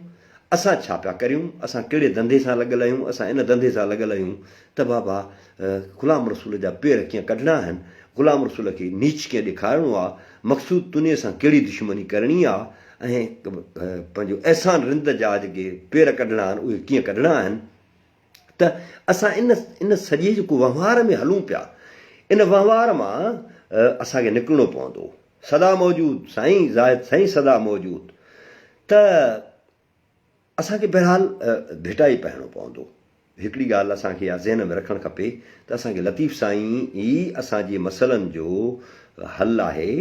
اسان ڇا پيا ڪريون؟ اسان ڪهڙي ڌنڌي سان لڳل آهيون؟ اسان ان ڌنڌي سان لڳل آهيون ته بابا غلام رسول جا پير ڪيئن ڪڍڻا آهن، غلام رسول کي نيچ ڪيئن ڏيکارڻو آ، مقصود تنيي سان ڪهڙي دشمني ڪرڻي آ ۽ پنهنجو احسان رند جا جيڪي پير ڪڍڻا آهن اهي ڪيئن ڪڍڻا آهن. ته اسان ان ان سڄي جيڪو وهنوار ۾ هلون پيا ان وهنوار مان اسان کي نڪرڻو پوندو. سدا موجود سائين زاهد سائين سدا موجود ته اسان کي بهرحال ڀيٽائي پائڻو پوندو. هڪڙي ڳالهه اسان کي اها ذهن ۾ رکڻ کپي ته اسان کي لطيف سائين ئي اسان جي مسئلن جو حل آهي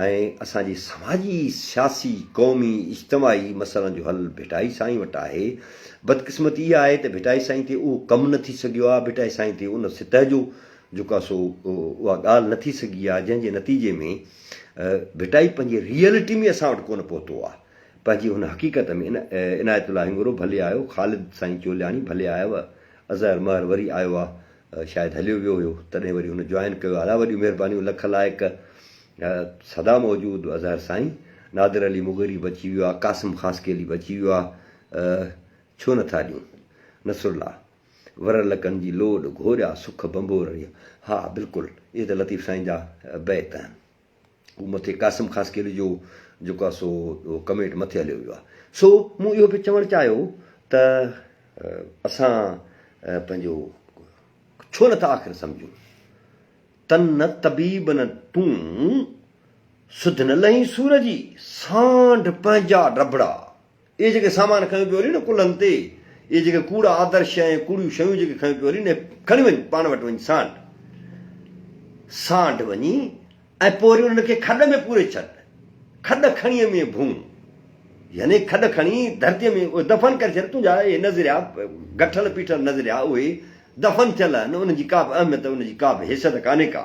۽ اسان جي سماجي، سياسي، قومي، اجتماعي مسئلن جو حل ڀٽائي سائين وٽ آهي. بدقسمتي اها آهي ته ڀٽائي سائين تي اهو ڪم نه ٿي سگهيو آهي، ڀٽائي سائين تي ان سطح جو جيڪو آهي سو اها ڳالهه نه ٿي سگهي آهي جنهن جي نتيجي ۾ ڀٽائي پنهنجي ريئلٽي ۾ اسان وٽ ڪونه پهتو آهي پنهنجي هن حقيقت ۾ عنايت الله هنگورو ڀلي آيو خالد سائين چولياڻي ڀلي آيو اظهر مهر وري آيو آهي شايد هليو ويو هيو تڏهن وري هن جوائن ڪيو آهي وڏيون مهربانيون لک لائق سدا موجود اظهر سائين نادر علي مغيري به اچي ويو آهي قاسم خاصخيلي به اچي ويو آهي ڇو نٿا ڏيون نصرالله ورر لڪن جي لوڏ، گهوريا سک ڀنڀور ريء. ها بلڪل اهي ته لطيف سائين جا بيت آهن. هو مٿي قاسم خاصخيلي جو جيڪو آهي سو ڪمينٽ مٿي هليو ويو آهي. سو مون اهو پئي چوڻ چاهيو ته اسان پنهنجو ڇو نٿا آخر سمجهون. تن نه طبيب نه تون، سڌ نه لهين سور جي، سانڍ پنهنجا ڊڀڙا. اهي جيڪي سامان کنيو پيو هلين نه ڪلهن تي، اهي جيڪي ڪوڙا آدرش ۽ ڪوڙيون شيون جيڪي کنيو پيو هلين، اهي کڻي وڃ پاڻ وٽ وڃي سانڍ. سانڍ وڃي ۽ پوء وري انهن کي کڏ ۾ پوري ڇڏ. کڏ کڻيء ۾ ڀون. يعني کڏ کڻي ڌرتيء ۾ اهي دفن ڪري ڇڏ. تنهنجا اهي نظريا، گٺل پيٺل نظريا، اهي دفن ٿيل آهن، انهن جي ڪا به اهميت، انهن جي ڪا به حيثيت ڪانهي ڪا.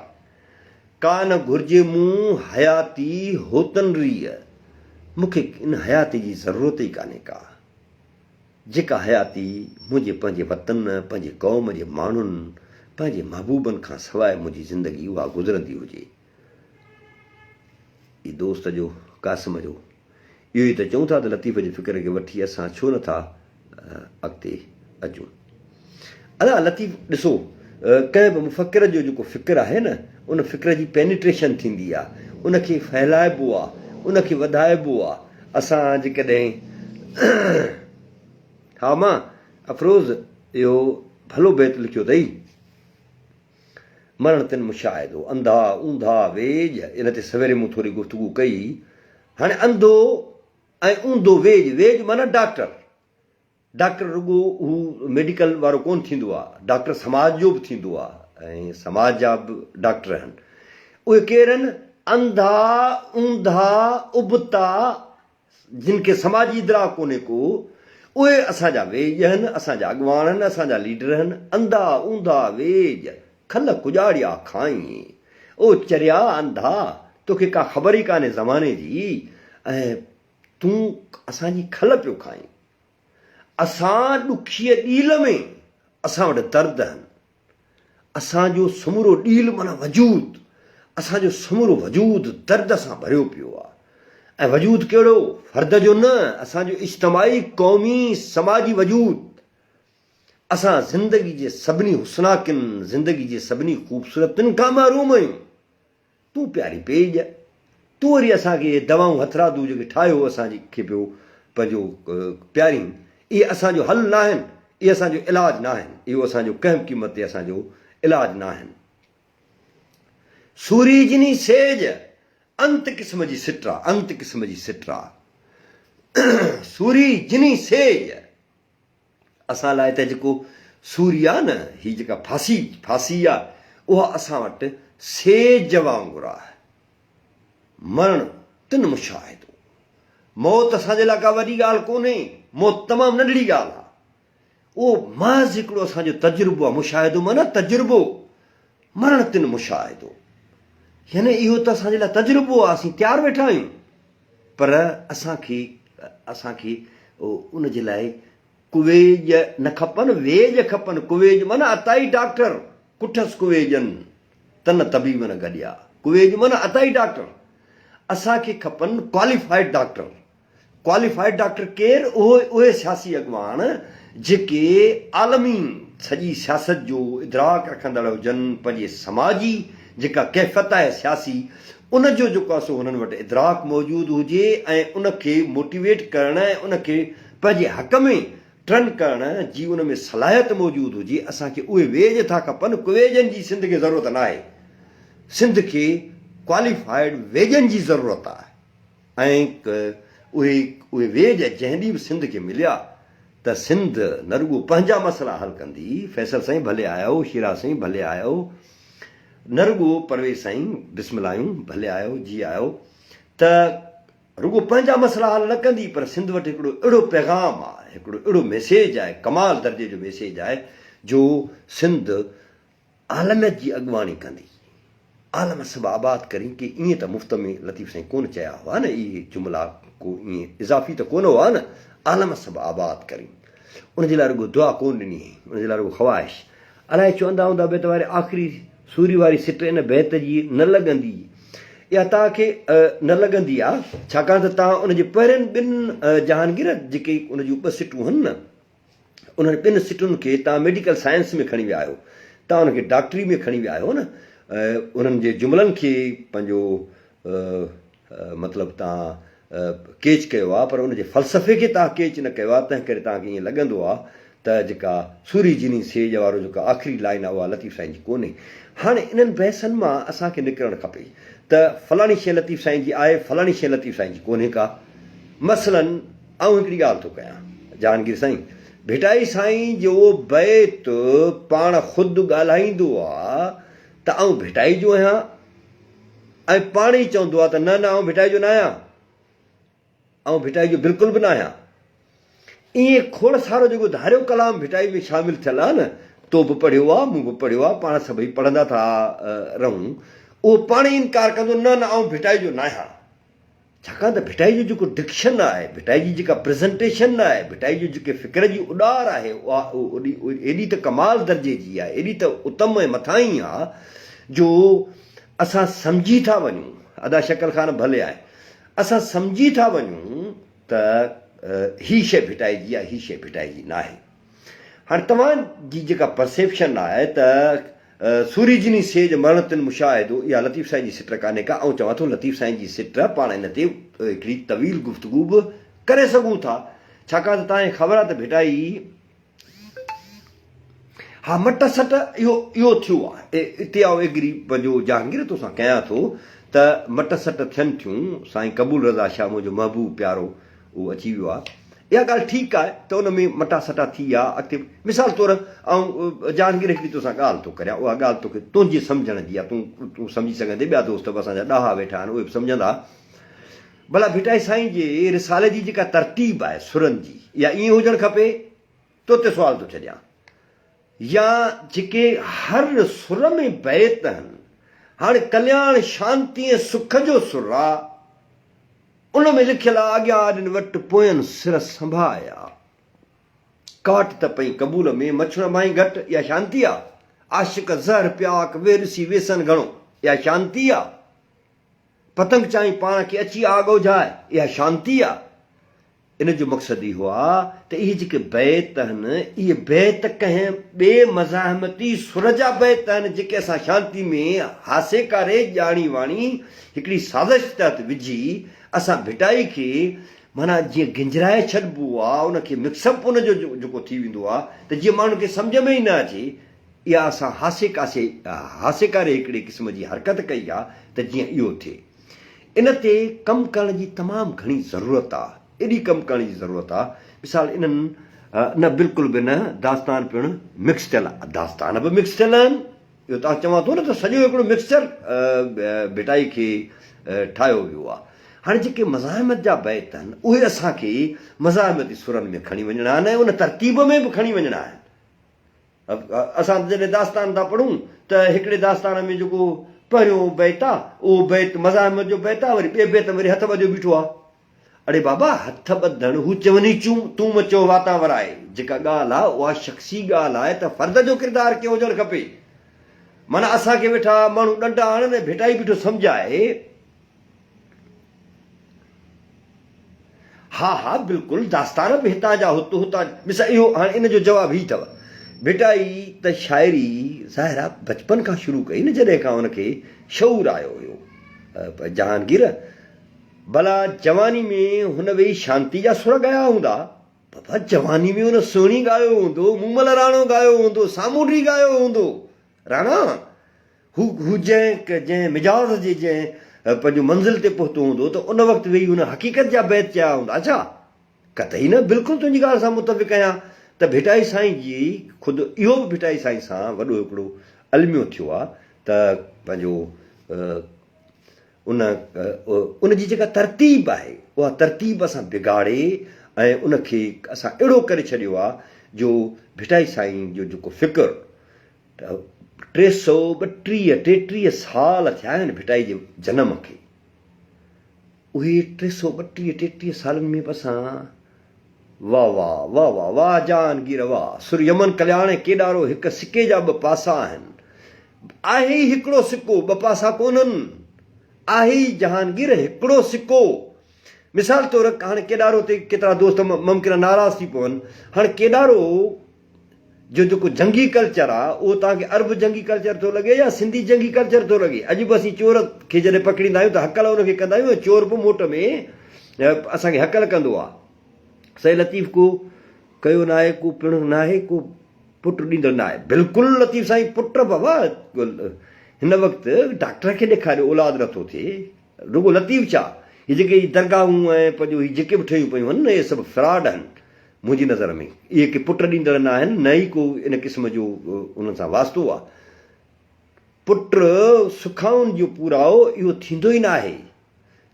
ڪا نه گهرجي مون حياتي هوتن ريء، مون کي ان حياتي جي ضرورت ئي ڪانهي ڪا. جيڪا حياتي منهنجي پنهنجي وطن، پنهنجي قوم جي ماڻهن، پنهنجي محبوبن کان سواء منهنجي زندگي اها گذرندي هجي. اي دوست جو، قاسم جو، اهو ئي ته چئون ٿا ته لطيف جي فڪر کي وٺي اسان ڇو نه ٿا اڳتي اچون. ادا لطيف ڏسو ڪنهن به مفڪر جو جيڪو فڪر آهي نه ان فڪر جي پينيٽريشن ٿيندي آهي ان کي ڦهلائبو آهي ان کي وڌائبو آهي اسان جيڪڏهن ها مان افروز اهو ڀلو بيت لکيو اٿئي. مرڻ تن مشاهدو، انڌا، اونڌا، ويڄ، ان تي سويري مون ٿوري گفتگو ڪئي. هاڻي انڌو ۽ اونڌو ويڄ، ويڄ معنيٰ ڊاڪٽر. ڊاڪٽر رڳو هو ميڊيڪل وارو ڪونه ٿيندو آ، ڊاڪٽر سماج جو به ٿيندو آ ۽ سماج جا به ڊاڪٽر آهن. اهي ڪير آهن؟ انڌا، اونڌا، ابتا، جن کي سماجي ادراڪ ڪونهي ڪو، اهي اسان جا ويڄ آهن، اسان جا اڳواڻ آهن، اسان جا ليڊر آهن. انڌا، اونڌا، ويڄ، کل ڪڄاڙيا کائين. او چريا، انڌا، توکي ڪا خبر ئي ڪانهي زماني جي ۽ تون اسان جي کل پيو کائين. اسان ڏکيء ڏيل ۾ اسان وٽ درد آهن. اسان جو سمورو ڏيل معنيٰ وجود، اسان جو سمورو وجود درد سان ڀريو پيو آهي ۽ وجود ڪهڙو؟ فرد جو نه، اسان جو اجتماعي، قومي، سماجي وجود. اسان زندگي جي سڀني حسناڪين، زندگي جي سڀني خوبصورتين کان محروم آهيون. تون پياري پيڄ، تون وري اسان کي اهي دوائون هٿرادو جيڪي ٺاهيو اسان جي کي پيو پنهنجو پيارين، اهي اسان جو حل ناهن، اهي اسان جو علاج ناهن، اهو اسان جو ڪنهن به قيمت تي اسان جو علاج ناهن. سوري جني سيج، انت قسم جي سٽ آ، انت قسم جي سٽ آ. سوري جني سيج. اسان لاء ته جيڪو سوري آ نه، هي جيڪا ڦاسي، ڦاسي آ، اها اسان وٽ سيج وانگر آهي. مرڻ تن مشاهدو. موت اسان جي لاء ڪا وڏي ڳالهه ڪونهي، موت تمام ننڍڙي ڳالهه آ. اهو محض هڪڙو اسان جو تجربو آ، مشاهدو معنيٰ تجربو، مرڻ تن مشاهدو. يعني اهو ته اسان جي لاء تجربو آ، اسين تيار ويٺا آهيون، پر اسان کي اسان کي ان جي لاء ڪويڄ نه کپن، ويڄ کپن، ڪويڄ معنيٰ عطائي ڊاڪٽر، ڪٺس ڪويڄن، تن طبيب نه گڏيا، ڪويڄ معنيٰ عطائي ڊاڪٽر، اسان کي کپن ڪواليفائيڊ ڊاڪٽر، ڪواليفائيڊ ڊاڪٽر ڪير؟ اهو اهي سياسي اڳواڻ جيڪي عالمي سڄي سياست جو ادراڪ رکندڙ هجن، پنهنجي سماجي جيڪا ڪيفيت آهي سياسي ان جو جيڪو آهي سو هنن وٽ ادراڪ موجود هجي ۽ ان کي موٽيويٽ ڪرڻ ۽ ان کي پنهنجي حق ۾ ٽرن ڪرڻ جي ان ۾ صلاحيت موجود هجي، اسان کي اهي ويڄ ٿا کپن، ڪويڄن جي سنڌ کي ضرورت ناهي، سنڌ کي ڪواليفائيڊ ويڄن جي ضرورت آهي ۽ اهي اهي ويڄ جنهن ڏينهن به سنڌ کي مليا ته سنڌ نه رڳو پنهنجا مسئلا حل ڪندي، فيصل سائين ڀلي آيو، شيراز سائين ڀلي آيو، نه رڳو پرويز سائين بسم الله آهيون ڀلي آيو جي آيو ته رڳو پنهنجا مسئلا حل نه ڪندي پر سنڌ وٽ هڪڙو اهڙو پيغام آهي، هڪڙو اهڙو ميسيج آهي، ڪمال درجي جو ميسيج آهي جو سنڌ عالميت جي اڳواڻي ڪندي. عالم سڀ آباد ڪرين ڪي ائين ته مفت ۾ لطيف سائين ڪونه چيا هئا نه اهي جملا ڪو ائين اضافي ته ڪونه هئا نه عالم سڀ آباد ڪرين ان جي لاء رڳو دعا ڪونه ڏني هئي ان جي لاء رڳو خواهش الائي ڇو انڌا اونڌا بيت واري آخري سوري واري سٽ ان بيت جي نه لڳندي. اها توهان کي نه لڳندي آ، ڇاڪاڻ ته توهان ان جي پهرين ٻن جهانگير جيڪي ان جون ٻه سٽون هن نه، انهن ٻن سٽن کي توهان ميڊيڪل سائنس ۾ کڻي ويا آهيو، توهان ان کي ڊاڪٽري ۾ کڻي ويا آهيو نه، انهن جي جملن کي پنهنجو مطلب توهان ڪيچ ڪيو آ پر ان جي فلسفي کي توهان ڪيچ نه ڪيو آ، تنهن ڪري توهان کي ائين لڳندو آ ته جيڪا سوري جني سيج وارو جيڪا آخري لائين آ اها لطيف سائين جي ڪونهي. هاڻي انهن بحثن مان اسان کي نڪرڻ کپي ته فلاڻي شيء لطيف سائين جي آهي فلاڻي شيء لطيف سائين جي ڪونهي ڪا. مثلاً آئون هڪڙي ڳالهه ٿو ڪيان جهانگير سائين ڀٽائي سائين جو بيت پاڻ خود ڳالهائيندو آ ته آئون ڀٽائي جو آهيان ۽ پاڻ ئي چوندو آ ته نه نه آئون ڀٽائي جو ناهيان. آئون ڀٽائي جو بلڪل به ناهيان. ائين کوڙ سارو جيڪو ڌاريو ڪلام ڀٽائي ۾ شامل ٿيل آهي نه، تو به پڙهيو آ، مون به پڙهيو آ، پاڻ سڀئي پڙهندا ٿا رهون، اهو پاڻ ئي انڪار ڪندو، نه نه آئون ڀٽائي جو ناهيان. ڇاڪاڻ ته ڀٽائي جو جيڪو ڊڪشن آهي، ڀٽائي جي جيڪا پريزنٽيشن آهي، ڀٽائي جو جيڪي فڪر جي اڏار آهي، اها ايڏي ته ڪمال درجي جي آهي، ايڏي ته اتم ۽ مٿاهين آ، جو اسان سمجهي ٿا وڃون، ادا شڪل خان ڀلي آهي، اسان سمجهي ٿا وڃون ته هي شيء ڀٽائي جي آهي، هي شيء ڀٽائي جي ناهي. هاڻي توهان جي جيڪا پرسيپشن آهي ته سوري جني سيج مرڻ تن مشاهدو اها لطيف سائين جي سٽ ڪانهي ڪا، آئون چوان ٿو لطيف سائين جي سٽ پاڻ ان تي هڪڙي طويل گفتگو به ڪري سگهون ٿا، ڇاڪاڻ ته توهان کي خبر آهي ته ڀٽائي ها مٽ سٽ اهو اهو ٿيو آ اتي آئون ايگري پنهنجو جهانگير توسان ڪيان ٿو ته مٽ سٽ ٿين ٿيون سائين قبول رضا شاهه منهنجو محبوب پيارو اهو اچي ويو آ اها ڳالهه ٺيڪ آهي ته ان ۾ مٽا سٽا ٿي ويا اڳتي مثال طور آئون جهانگير هڪڙي توسان ڳالهه ٿو ڪريان اها ڳالهه توکي تنهنجي سمجهڻ جي آ تون تون سمجهي سگهندين ٻيا دوست به اسان جا ڏاها ويٺا آهن اهي به سمجهندا ڀلا ڀٽائي سائين جي رسالي جي جيڪا ترتيب آهي سرن جي اها ائين هجڻ کپي تو تي سوال ٿو ڇڏيان يا جيڪي هر سر ۾ بيت آهن هاڻي ڪلياڻ شانتي ۽ سک جو سر آ ان ۾ لکيل آ اڳيان آڏين وٽ پوين سر سنڀايا ڪاٽ ته پئين قبول ۾ مڇڻ ڀائين گهٽ اها شانتي آ عاشق زهر پياڪ ويهه ڏسي ويسن گهڻو اها شانتي آ پتنگ چائين پاڻ کي اچي آڳ اجهائي اها شانتي آ ان جو مقصد اهو آ ته اهي جيڪي بيت آهن، اهي بيت ڪنهن ٻئي مزاحمتي سر جا بيت آهن، جيڪي اسان شانتي ۾ هاسيڪاري ڄاڻي واڻي هڪڙي سازش تحت وجهي اسان ڀٽائي کي معنيٰ جيئن گنجرائي ڇڏبو آ، ان کي مڪس اپ ان جو جيڪو ٿي ويندو آ ته جيئن ماڻهن کي سمجهه ۾ ئي نه اچي، اها اسان هاسي ڪاسي هاسيڪاري هڪڙي قسم جي حرڪت ڪئي آ ته جيئن اهو ٿئي. ان تي ڪم ڪرڻ جي تمام گهڻي ضرورت آ، ايڏي ڪم ڪرڻ جي ضرورت آ، مثال انهن نه بلڪل به نه داستان پڻ مڪس ٿيل داستان به مڪس ٿيل آهن اهو تان چوان ٿو نه ته سڄو هڪڙو مڪسچر ڀٽائي کي ٺاهيو ويو آهي. هاڻي جيڪي مزاحمت جا بيت آهن اهي اسان کي مزاحمتي سرن ۾ کڻي وڃڻا آهن ۽ ان ترتيب ۾ به کڻي وڃڻا آهن. اسان جڏهن داستان ٿا پڙهون ته هڪڙي داستان ۾ جيڪو پهريون بيت آهي اهو بيت مزاحمت جو بيت آهي وري ٻئي بيت ۾ وري هٿ ٻڌيو بيٺو آهي. اڙي بابا هٿ ٻڌڻ هو چوني چون تون م چئو واتان ورائي جيڪا ڳالهه آ اها شخصي ڳالهه آهي ته فرد جو ڪردار ڪيئن هجڻ کپي معنيٰ اسان کي ويٺا ماڻهو ڏنڊا هڻن ۽ ڀٽائي بيٺو سمجهائي ها ها بلڪل داستان به هتان جا هت هتان ڏس اهو هاڻي ان جو جواب هي اٿو ڀٽائي ته شاعري ظاهر آ بچپن کان شروع ڪئي نه جڏهن کان ان کي شعور آيو هيو جهانگير ڀلا جواني ۾ هن ويهي شانتي جا سر ڳايا هوندا؟ بابا جواني ۾ هن سهڻي ڳايو هوندو، مومل راڻو ڳايو هوندو، سامونڊي ڳايو هوندو. راڻا! هو هو جنهن جنهن مجاز جي جنهن پنهنجو منزل تي پهتو هوندو ته ان وقت ويهي هن حقيقت جا بيت چيا هوندا ڇا؟ قطعي نه، بلڪل تنهنجي ڳالهه سان متفق آهيان ته ڀٽائي سائين جي خود اهو به ڀٽائي سائين سان وڏو هڪڙو الميو ٿيو آهي ته پنهنجو ان ان جي جيڪا ترتيب آهي اها ترتيب اسان بگاڙي ۽ ان کي اسان اهڙو ڪري ڇڏيو آهي جو ڀٽائي سائين جو جيڪو فڪر 332 ٽيٽيهه سال ٿيا آهن ڀٽائي جي جنم کي اهي 332 ٽيٽيهه سالن ۾ به اسان واه واه واه واه واه جهانگير واه سر يمن ڪلياڻ ۽ ڪيڏارو هڪ سڪي جا ٻه پاسا آهن آهي ئي هڪڙو سڪو ٻه پاسا ڪونهن آهي ئي جهانگير هڪڙو سڪو مثال طور هاڻي ڪيڏارو تي ڪيترا دوست ممڪن آهي ناراض ٿي پون هاڻي ڪيڏارو جو جيڪو جنگي ڪلچر آ اهو توهان کي عرب جنگي ڪلچر ٿو لڳي يا سنڌي جنگي ڪلچر ٿو لڳي؟ اڄ به اسين چور کي جڏهن پڪڙيندا آهيون ته هڪل ان کي ڪندا آهيون ۽ چور به موٽ ۾ اسان کي هڪل ڪندو آ. سائين لطيف ڪو ڪيو ناهي ڪو پڻ ناهي ڪو پٽ ڏيندڙ ناهي. بلڪل لطيف سائين پٽ بابا هن وقت ڊاڪٽر کي ڏيکاريو اولاد نٿو ٿئي رڳو لطيف ڇا هي جيڪي درگاهون ۽ پنهنجو هي جيڪي به ٺهيون پيون آهن نه اهي سڀ فراڊ آهن. منهنجي نظر ۾ اهي ڪي پٽ ڏيندڙ نه آهن نه ئي ڪو ان قسم جو انهن سان واسطو آهي. پٽ سکائن جو پورائو اهو ٿيندو ئي نه آهي.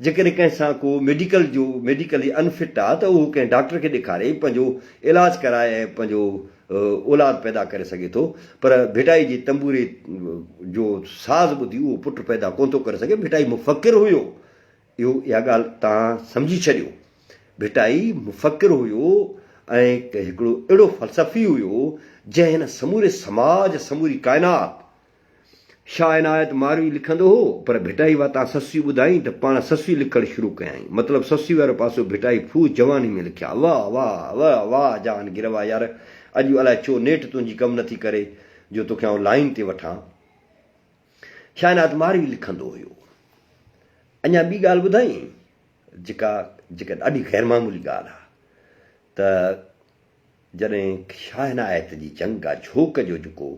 جيڪڏهن ڪنهن سان ڪو ميڊيڪل جو ميڊيڪلي انفٽ آهي ته اهو ڪنهن ڊاڪٽر کي ڏيکاري پنهنجو علاج ڪرائي ۽ پنهنجو اولاد پيدا ڪري سگهي ٿو پر ڀٽائي جي تنبوري جو ساز ٻڌي اهو پٽ پيدا ڪونه ٿو ڪري سگهي. ڀٽائي مفڪر هيو. اهو اها ڳالهه توهان سمجهي ڇڏيو. ڀٽائي مفڪر هيو ۽ هڪڙو اهڙو فلسفي هيو جنهن هن سموري سماج، سموري ڪائنات، شاهه عنايت ماروي لکندو هو پر ڀٽائي واتان سسئي ٻڌائين ته پاڻ سسئي لکڻ شروع ڪيائين. مطلب سسئي وارو پاسو ڀٽائي ڦوهه جواني ۾ لکيا. واهه واهه واهه واهه جان گروا يار اڄ الائي ڇو نيٽ تنهنجي ڪم نٿي ڪري جو توکي آئون لائين تي وٺان. شاهنات ماروي لکندو هيو. اڃا ٻي ڳالهه ٻڌائين جيڪا جيڪا ڏاڍي غير معمولي ڳالهه آ ته جڏهن شاهه عنايت جي جنگ آ جھوڪ جو جيڪو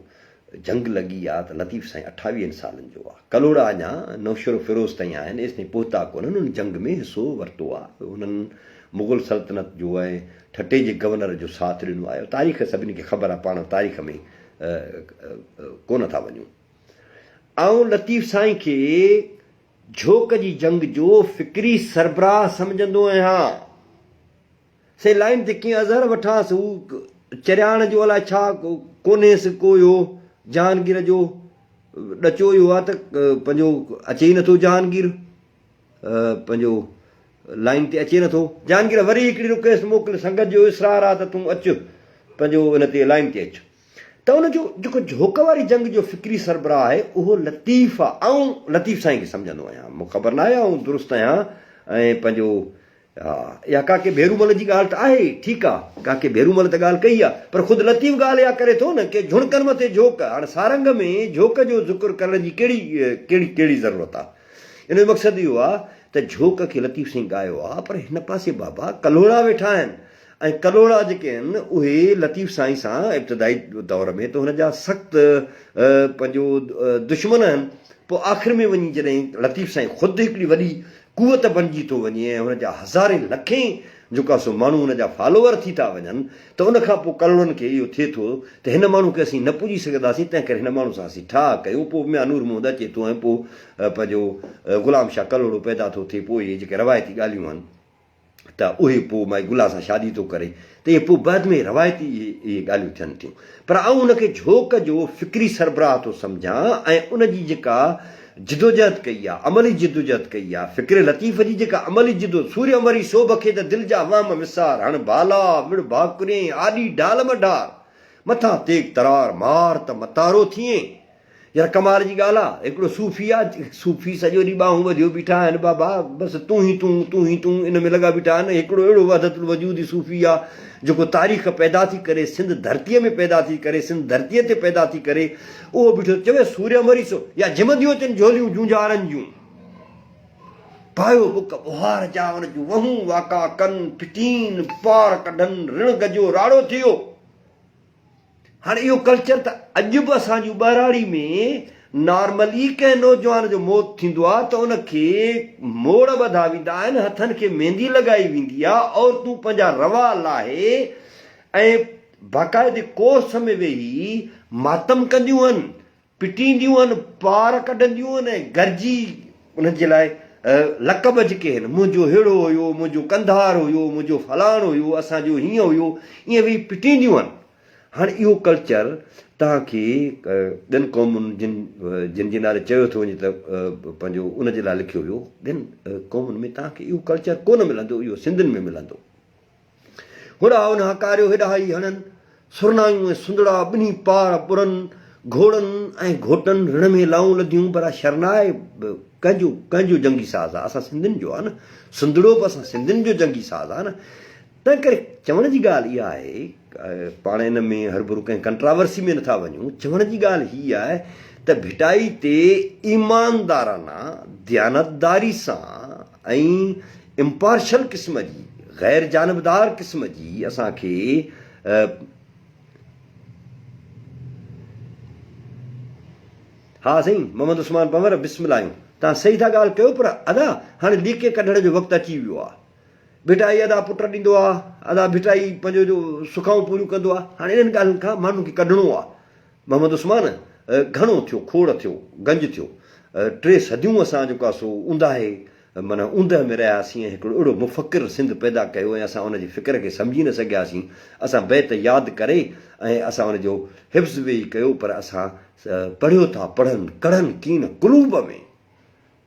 جنگ لڳي آ ته لطيف سائين اٺاويهن سالن جو آ ڪلهوڙا اڃا نوشهرو فيروز تائين آهن ايستائين پهتا ڪونهن ان جنگ ۾ حصو ورتو آ انهن مغل سلطنت جو ۽ ٺٽي جي گورنر جو ساٿ ڏنو آ تاريخ سڀني کي خبر آ پاڻ تاريخ ۾ ڪونه ٿا وڃون. آئون لطيف سائين کي جھوڪ جي جنگ جو فڪري سربراهه سمجھندو آهيان. سائين لائين تي ڪيئن اظهر وٺانس هو چرياڻ جو الائي ڇا ڪونهيس ڪو اهو جهانگير جو ڏچو اهو آ ته پنهنجو اچي ئي نٿو جهانگير پنهنجو لائين تي اچي نٿو جهانگير وري هڪڙي رڪويسٽ موڪل سنگت جو اصرار آ ته تون اچ پنهنجو ان تي لائين تي اچ. ته ان جو جيڪو جهوڪ واري جنگ جو فڪري سربراهه آهي اهو لطيف آ. آئون لطيف سائين کي سمجهندو آهيان. مون کي خبر ناهي آئون درست آهيان ۽ پنهنجو ها اها ڪاڪي ڀيرومل جي ڳالهه ته آهي ٺيڪ آ ڪاڪي ڀيرومل ته ڳالهه ڪئي آ پر خود لطيف ڳالهه اها ڪري ٿو نه ڪي جهڻڪن مٿي جهوڪ هاڻ سارنگ ۾ جهوڪ جو ذڪر ڪرڻ جي ڪهڙي ڪهڙي ڪهڙي ضرورت آ ان جو مقصد اهو آ ته جهوڪ کي لطيف سائين ڳايو آ پر هن پاسي بابا ڪلهوڙا ويٺا آهن ۽ ڪلهوڙا جيڪي آهن اهي لطيف سائين سان ابتدائي دور ۾ ته هن جا سخت پنهنجو دشمن آهن پوء آخر ۾ وڃي جڏهن لطيف سائين خود هڪڙي وڏي قوت بنجي ٿو وڃي ۽ هن جا هزارين لکين جيڪو آ سو ماڻهو ان جا فالوور ٿي ٿا وڃن ته ان کان پوء ڪلهوڙن کي اهو ٿئي ٿو ته هن ماڻهو کي اسين نه پڄي سگهنداسين تنهن ڪري هن ماڻهو سان اسين ٺاهه ڪيون پوء ميان نور محمد اچي ٿو ۽ پوء پنهنجو غلام شاهه ڪلهوڙو پيدا ٿو ٿئي پوء اهي جيڪي روايتي ڳالهيون آهن ته اهي پوء مائي گلا سان شادي ٿو ڪري ته اهي پوء بعد ۾ روايتي اهي اهي ڳالهيون ٿين ٿيون پر آئون ان کي جهوڪ جو فڪري سربراهه ٿو سمجهان ۽ ان جي جيڪا جدوجهد ڪئي آ عملي جدوجهد ڪئي آ فڪر لطيف جي جيڪا عملي جدو سوريو مري سوڀ کي ته دل جا وهم وسار هڻ ڀالا وڙ ڀاڪرين آڏي ڍال م ڍار مٿان تيغ ترار مار ته متارو ٿئين. يار ڪمال جي ڳالهه آ هڪڙو صوفي آ صوفي سڄو ڏينهن ٻانهون ٻڌيو بيٺا آهن بابا بس تون ئي تون تون ئي تون ان ۾ لڳا بيٺا آهن هڪڙو اهڙو وحدت الوجودي صوفي آ جيڪو تاريخ پيدا ٿي ڪري سنڌ ڌرتيء ۾ پيدا ٿي ڪري سنڌ ڌرتيء تي پيدا ٿي ڪري اهو بيٺو چوي سوريا مري سو يا جهمنديون اچن جهوليون جونجهارن جون پايو بک ٻوهار جا ان جون وهون واڪا ڪن ڦٽين پار ڪڍن رڻ گجو راڙو ٿيو. هاڻي اهو ڪلچر ته اڄ به اسان جون ٻهراڙي ۾ نارملي ڪنهن نوجوان جو موت ٿيندو آهي ته ان کي موڙ ٻڌا ويندا آهن، هٿن کي ميندي لڳائي ويندي آهي، عورتون پنهنجا روا لاهي ۽ باقاعدي ڪوس ۾ ويهي ماتم ڪنديون آهن. پٽينديون آهن، پار ڪڍنديون آهن ۽ گرجي انهن جي لاء لقب جيڪي آهن، منهنجو ههڙو هيو، منهنجو ڪنڌار هيو، منهنجو فلاڻو هيو، اسان جو هيئن هيو، ائين ويهي پٽينديون آهن. هاڻي اهو ڪلچر توهان کي ٻين قومن جن جن جي نالي چيو ٿو وڃي ته پنهنجو ان جي لاء لکيو ويو، ٻين قومن ۾ توهان کي اهو ڪلچر ڪونه ملندو، اهو سنڌين ۾ ملندو. هوڏانهن ان هاڪاريو، هيڏانهن هي هڻن، سرنايون ۽ سندڙا ٻنهي پار ٻرن، گهوڙن ۽ گهوٽن رڻ ۾ لائون لڌيون، پر شرناء به ڪنهن جو ڪنهن جو جنگي ساز آ؟ اسان سنڌين جو آ نه، سندڙو به اسان سنڌين جو جنگي ساز آ نه. تنهنڪري چوڻ جي ڳالهه اها آهي، پاڻ ان ۾ هرڀرو ڪنهن ڪنٽراورسي ۾ نٿا وڃون، چوڻ جي ڳالهه هي آهي ته ڀٽائي تي ايماندارانه، ديانتداري سان ۽ امپارشل قسم جي، غير جانبدار قسم جي اسان کي ها سائين محمد عثمان پنور بسم الله آهيون توهان صحيح ٿا ڳالهه ڪيو پر ادا هاڻي ليڪي ڪڍڻ جو وقت اچي ويو آهي ڀٽائي ادا پٽ ڏيندو آهي ادا ڀٽائي پنهنجو جو سکائون پوريون ڪندو آهي هاڻي انهن ڳالهين کان ماڻهن کي ڪڍڻو آهي محمد عثمان گهڻو ٿيو کوڙ ٿيو گنج ٿيو ٽي صديون اسان جيڪو آهي سو اونداهي معنيٰ اوندهه ۾ رهياسين ۽ هڪڙو اهڙو مفڪر سنڌ پيدا ڪيو ۽ اسان ان جي فڪر کي سمجهي نه سگهياسين. اسان بيت ياد ڪري ۽ اسان ان جو حفظ ويهي ڪيو پر اسان پڙهيو ٿا پڙهن ڪڙهن ڪين قلوب ۾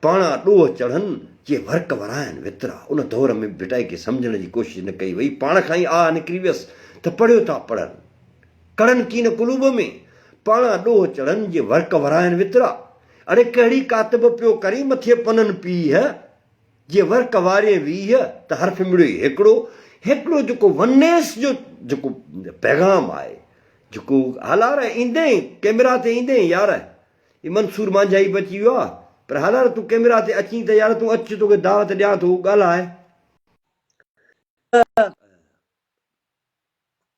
پاڻا ڏوهه چڙهن جي ورق ورائن وترا ان دور ۾ به ڀٽائي کي سمجهڻ جي ڪوشش نه ڪئي وئي پاڻ کان ئي آهه نڪري ويس ته پڙهيو ٿا پڙهن ڪڙهن ڪين قلوب ۾ پاڻا ڏوهه چڙهن جي ورق ورائن وترا اڙي ڪهڙي ڪاتب پيو ڪرين مٿي پنن پيهه، جي ورق وارين 20 ته حرف مڙيوئي هيڪڙو، هيڪڙو جيڪو ونيس جو جيڪو پيغام آهي جيڪو هالار ايندين ڪيمرا تي ايندين يار هي منصور مانجهائي به اچي ويو آ پر هالار تون ڪيمرا تي اچين ته يار تون اچ توکي دعوت ڏيان ٿو ڳالهاء.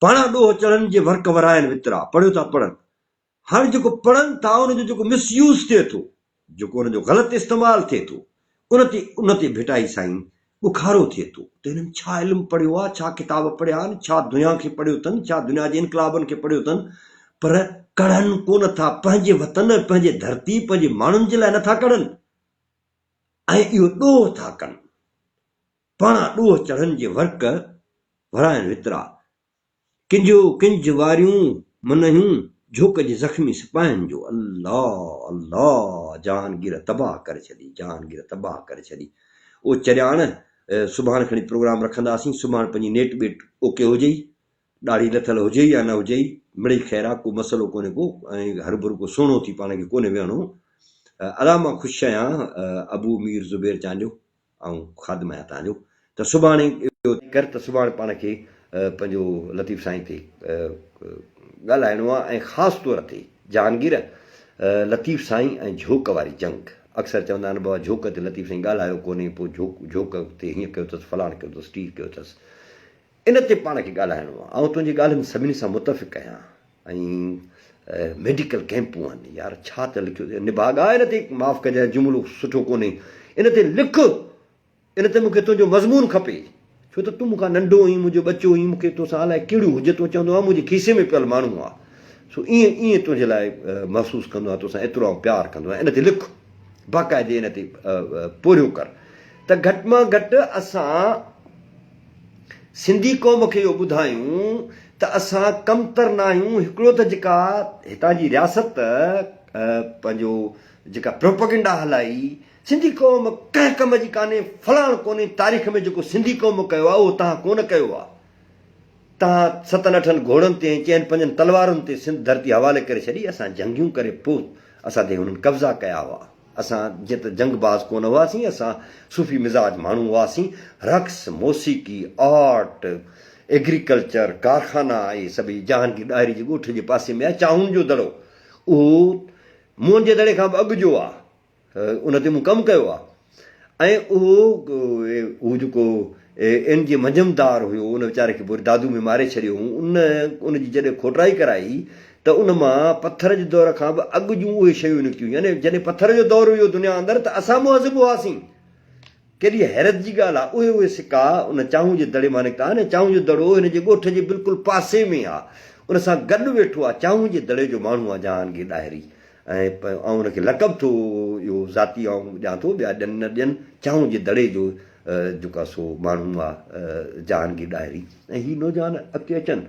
پاڻا ڏوهه چڙهن جي ورق ورائن وترا، پڙهيو ٿا پڙهن. هاڻي جيڪو پڙهن ٿا ان جو جيڪو مس يوز ٿئي ٿو، جيڪو ان جو غلط استعمال ٿئي ٿو، ان تي ان تي ڀٽائي سائين ڏکارو ٿئي ٿو ته هنن ڇا علم پڙهيو آ، ڇا ڪتاب پڙهيا آهن، ڇا دنيا کي پڙهيو اٿن، ڇا دنيا جي انقلابن کي پڙهيو اٿن، پر ڪڙهن ڪونه ٿا، پنهنجي وطن، پنهنجي ڌرتي، پنهنجي ماڻهن جي لاء نٿا ڪڙهن ۽ اهو ڏوهه ٿا ڪن. پاڻا ڏوهه چڙهن جي ورق ورائن وترا. ڪنجهو ڪنجهه واريون منهيون جهوڪ جي زخمي سپاهين جو الله الله جهانگير تباهه ڪري ڇڏي جهانگير تباهه ڪري ڇڏي او چرياڻ سڀاڻ کڻي پروگرام رکنداسين سڀاڻ پنهنجي نيٽ ٻيٽ اوڪي هجئي ڏاڙهي لٿل هجئي يا نه هجئي مڙئي خير آ ڪو مسئلو ڪونهي ڪو ۽ هرڀرو ڪو سهڻو ٿي پاڻ کي ڪونهي ويهڻو ادا مان خوش آهيان ابو مير زبير چانڊيو آئون خادم آهيان تنهنجو ته سڀاڻي اهو ڪر ته سڀاڻي پاڻ کي پنهنجو لطيف سائين تي ڳالهائڻو آهي ۽ خاص طور تي جهانگير لطيف سائين ۽ جهوڪ واري جنگ اڪثر چوندا آهن بابا جهوڪ تي لطيف سائين ڳالهايو ڪونهي پوء جهوڪ جهوڪ تي هيئن ڪيو اٿس فلاڻ ڪيو اٿس ٽير ڪيو اٿس ان تي پاڻ کي ڳالهائڻو آهي آئون تنهنجي ڳالهين سڀني سان متفق آهيان ۽ ميڊيڪل ڪئمپون آهن يار ڇا ته لکيو اٿئي نڀاڳا ان تي معاف ڪجانء جملو سٺو ڪونهي ان تي لک ان تي مونکي تنهنجو مضمون کپي ڇو. ڇو ته تون مون کان ننڍو هئين، منهنجو ٻچو هئين، مون کي توسان الائي ڪهڙيون حجتون چوندو آهيان، منهنجي کيسي ۾ پيل ماڻهو آ. سو ائين ائين تنهنجي لاء محسوس ڪندو آهيان، توسان ايترو آئون پيار ڪندو آهيان. ان تي لک، باقاعدي ان تي پورهيو ڪر ته گهٽ مان گهٽ اسان سنڌي قوم کي اهو ٻڌايون ته اسان ڪمتر ناهيون، هڪڙو ته جيڪا هتان جي رياست پنهنجو جيڪا پروپئگنڊا هلائي، سنڌي قوم ڪنهن ڪم جي ڪانهي، فلاڻ ڪونهي، تاريخ ۾ جيڪو سنڌي قوم ڪيو آهي اهو توهان ڪونه ڪيو آهي. توهان ستن اٺن گهوڙن تي ۽ چئن پنجن تلوارن تي سنڌ ڌرتي حوالي ڪري ڇڏي، اسان جنگيون ڪري پوء اسان تي هنن قبضا ڪيا هئا. اسان جيئن ته جنگ باز ڪونه هئاسين، اسان صوفي مزاج ماڻهو هئاسين. رقص، موسيقي، آرٽ، ايگريڪلچر، ڪارخانا اهي سڀئي جهانگير ڏاهري جي ڳوٺ جي پاسي ۾ آهي چانهن جو دڙو، اهو موهن جي دڙي کان به اڳ جو آهي. ان تي مون ڪم ڪيو آهي ۽ اهو هو جيڪو اين جي مجمدار هيو ان ويچاري کي پوري دادو ۾ ماري ڇڏيو هو ان ان جي جڏهن کوٽرائي ڪرائي ته ان مان پٿر جي دور کان به اڳ جون اهي شيون نڪتيون يعني جڏهن پٿر جو دور هيو دنيا اندر ته اسان مهذب هئاسين ڪيڏي حيرت جي ڳالهه آهي، اهي اهي سڪا ان چانهون جي دڙي مان نڪتا آهن ۽ چانهون جو دڙو هن جي ڳوٺ جي بلڪل پاسي ۾ آهي. ان سان گڏ ويٺو آهي چانهون جي دڙي جو ماڻهو آهي جهانگير ڏاهري ۽ آئون ان کي لقب ٿو اهو ذاتي آئون ڏيان ٿو ٻيا ڏين نه ڏين چانهون جي دڙي جو جيڪو آهي سو ماڻهو آهي جهانگير ڏاهري ۽ هي نوجوان اڳتي اچن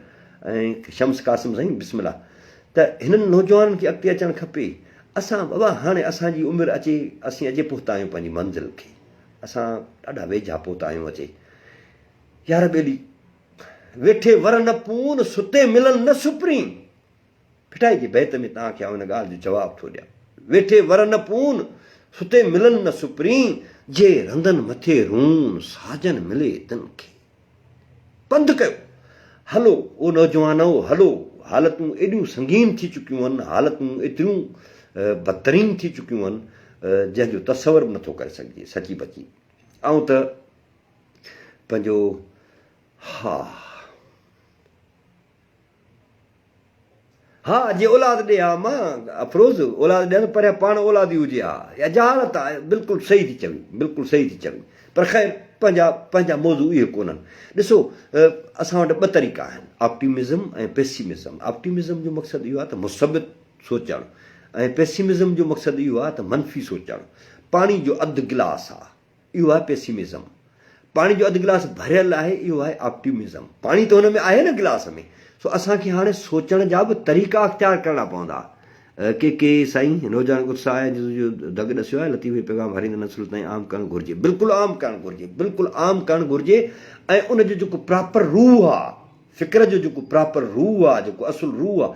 ۽ شمس قاسم سائين بسم الله ته هنن نوجوانن کي اڳتي اچڻ کپي. اسان بابا هاڻي اسان جي عمر اچي اسين اچي پهتا آهيون پنهنجي منزل کي. اسان ڏاڍا ويجها پهتا آهيون اچي. يار ٻيلي ويٺي ور نه پون ستي ملن نه سپرين. ڦٽائي جي بيت ۾ توهان کي آئون ان ڳالهه جو جواب ٿو ڏيان. ويٺي ور نه پون ستي ملن نه سپرين جي رندن مٿي رون ساجن ملي تن کي. پنڌ ڪيو. هلو او نوجوانؤ هلو، حالتون ايڏيون سنگين ٿي چڪيون هن، حالتون ايتريون بدترين ٿي چڪيون هن، جنهن جو تصور به نٿو ڪري سگهجي، سچي پچي آئون ته پنهنجو ها. ها جي اولاد ڏي ها مان افروز اولاد ڏيان ته پريان پاڻ اولادي هجي ها اها جهالت آهي بلڪل صحيح ٿي چوين بلڪل صحيح ٿي چوين پر خير پنهنجا پنهنجا موضوع اهي ڪونهن ڏسو اسان وٽ ٻه طريقا آهن آپٽيمزم ۽ پيسيمزم آپٽيمزم جو مقصد اهو آهي ته مثبت سوچڻ ۽ پيسيمزم جو مقصد اهو آهي ته منفي سوچڻ پاڻي جو اڌ گلاس آهي اهو آهي پيسيمزم. پاڻي جو اڌ گلاس ڀريل آهي اهو آهي آپٽيمزم. پاڻي ته هن ۾ آهي نه گلاس ۾. سو اسان کي هاڻي سوچڻ جا به طريقا اختيار ڪرڻا پوندا. ڪي ڪي سائين نوجوان اتساهه ۽ جذبي جو دڳ ڏسيو آهي. لطيف جو پيغام هر ايندڙ نسل تائين عام ڪرڻ گهرجي. بلڪل عام ڪرڻ گهرجي. بلڪل عام ڪرڻ گهرجي ۽ ان جو جيڪو پراپر روح آ فڪر جو جيڪو پراپر روح آ جيڪو اصل روح آ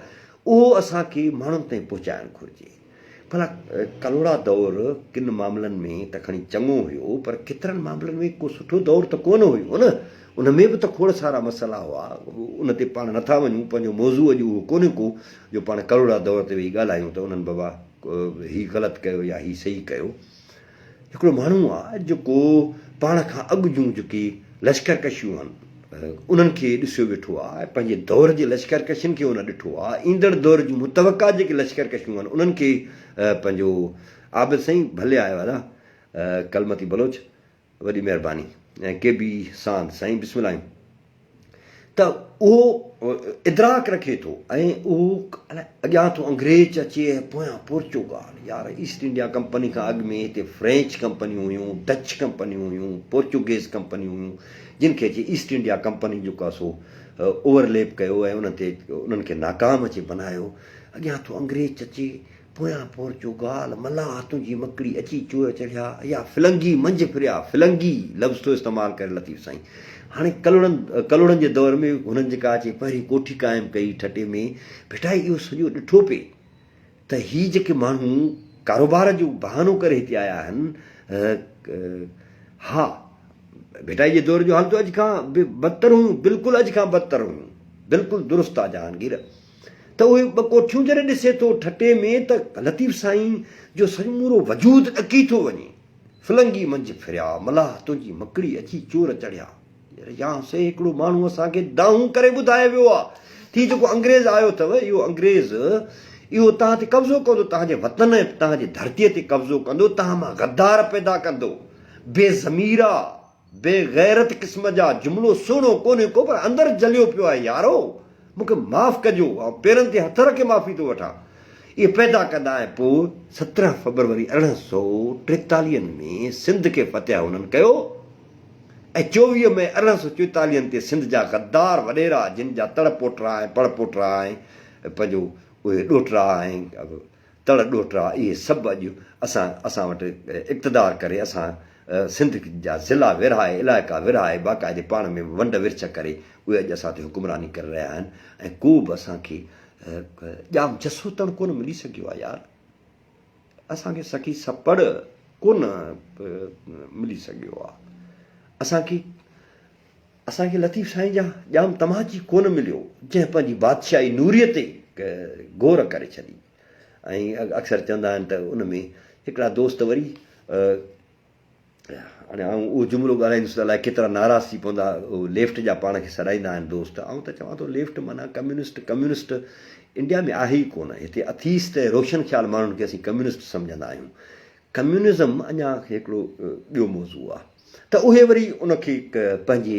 اهو اسان کي ماڻهن تائين پهچائڻ گهرجي. ڀلا ڪلهوڙا دور ڪن معاملن ۾ ته کڻي چڱو هيو پر ڪيترن معاملن ۾ ڪو سٺو دور ته ڪونه هيو نه ان ۾ به ته کوڙ سارا مسئلا هئا ان تي پاڻ نٿا وڃون پنهنجو موضوع اڄ اهو ڪونهي ڪو جو پاڻ ڪلهوڙا دور تي ويهي ڳالهايون ته انهن بابا هي غلط ڪيو يا هي صحيح ڪيو. هڪڙو ماڻهو آ جيڪو پاڻ کان اڳ جون جيڪي لشڪر ڪشيون آهن انهن کي ڏسيو ويٺو آ ۽ پنهنجي دور جي لشڪر ڪشين کي هن ڏٺو آ ايندڙ دور جون متوقع جيڪي لشڪر ڪشيون آهن انهن کي پنهنجو عابد سائين ڀلي آيو ادا ڪلمتي بلوچ وڏي مهرباني ۽ ڪي بي ساند سائين بسم الله ته اهو ادراڪ رکي ٿو ۽ اهو اڳيان ٿو انگريز اچي ۽ پويان پورچوگال يار ايسٽ انڊيا ڪمپني کان اڳ ۾ هتي فرينچ ڪمپنيون هيون ڊچ ڪمپنيون هيون پورچوگيز ڪمپنيون هيون جن کي اچي ايسٽ انڊيا ڪمپني جيڪو آهي سو اوور ليپ ڪيو ۽ انهن تي انهن کي ناڪام اچي بنايو اڳيان ٿو انگريز اچي پويان پورچوگال، ملاح تنهنجي مڪڙي اچي چور چڙهيا يا فلنگي منجهه ڦريا، فلنگي لفظ ٿو استعمال ڪري لطيف سائين. هاڻي ڪلهوڙن ڪلهوڙن جي دور ۾ هنن جيڪا اچي پهرين ڪوٺي قائم ڪئي ٺٽي ۾ ڀٽائي اهو سڄو ڏٺو پئي ته هي جيڪي ماڻهو ڪاروبار جو بهانو ڪري هتي آيا آهن ها ڀٽائي جي دور جو حالتون اڄ کان به بدتر هيون بلڪل اڄ کان بدتر هيون بلڪل درست آ جهانگير. ته اهي ٻه ڪوٺيون جڏهن ڏسي ٿو ٺٽي ۾ ته لطيف سائين جو سمورو وجود ڏڪي ٿو وڃي. فلنگي منجهه ڦريا، ملاح تنهنجي مڪڙي اچي چور چڙهيا. يا سي هڪڙو ماڻهو اسان کي دانهون ڪري ٻڌائي ويو آ ٿي جيڪو انگريز آيو اٿو اهو انگريز اهو توهان تي قبضو ڪندو توهان جي وطن ۽ توهان جي ڌرتيء تي قبضو ڪندو توهان مان غدار پيدا ڪندو بي ضميرا. بي غيرت قسم جا، جملو سهڻو ڪونهي ڪو پر اندر جليو پيو آهي يارو مون کي معاف ڪجو آئون پيرن تي هٿ رکي معافي ٿو وٺان. اهي پيدا ڪندا ۽ پوء 17 فبروري ارڙهن سئو ٽيتاليهن ۾ سنڌ کي فتح هنن ڪيو ۽ 24 مئي ارڙهن سئو چويتاليهن تي سنڌ جا غدار وڏيرا جن جا تڙ پوٽرا ۽ پڙ پوٽرا ۽ پنهنجو اهي ڏوهٽرا ۽ تڙ ڏوهٽرا اهي سڀ اڄ اسان اسان وٽ اقتدار ڪري اسان سنڌ جا ضلعا ورهائي علائقا ورهائي باقاعدي پاڻ ۾ ونڊ ورڇ ڪري اهي اڄ اسان تي حڪمراني ڪري رهيا آهن ۽ ڪو به اسان کي ڄام جسوتڻ ڪونه ملي سگهيو آهي يار اسان کي سخي سپڙ ڪونه ملي سگهيو آهي اسان کي اسان کي لطيف سائين جا ڄام تماچي ڪونه مليو جنهن پنهنجي بادشاهي نوريء تي گور ڪري ڇڏي ۽ اڪثر چوندا آهن ته ان ۾ هڪڙا دوست وري هاڻي آئون اهو جملو ڳالهائيندس ته الائي ڪيترا ناراض ٿي پوندا. ليفٽ جا پاڻ کي سڏائيندا آهن دوست. آئون ته چوان ٿو ليفٽ معنيٰ ڪميونسٽ، ڪميونسٽ انڊيا ۾ آهي ئي ڪونه. هتي اٿيسٽ ۽ روشن خيال ماڻهن کي اسين ڪميونسٽ سمجهندا آهيون. ڪميونزم اڃا هڪڙو ٻيو موضوع آهي. ته اهي وري ان کي پنهنجي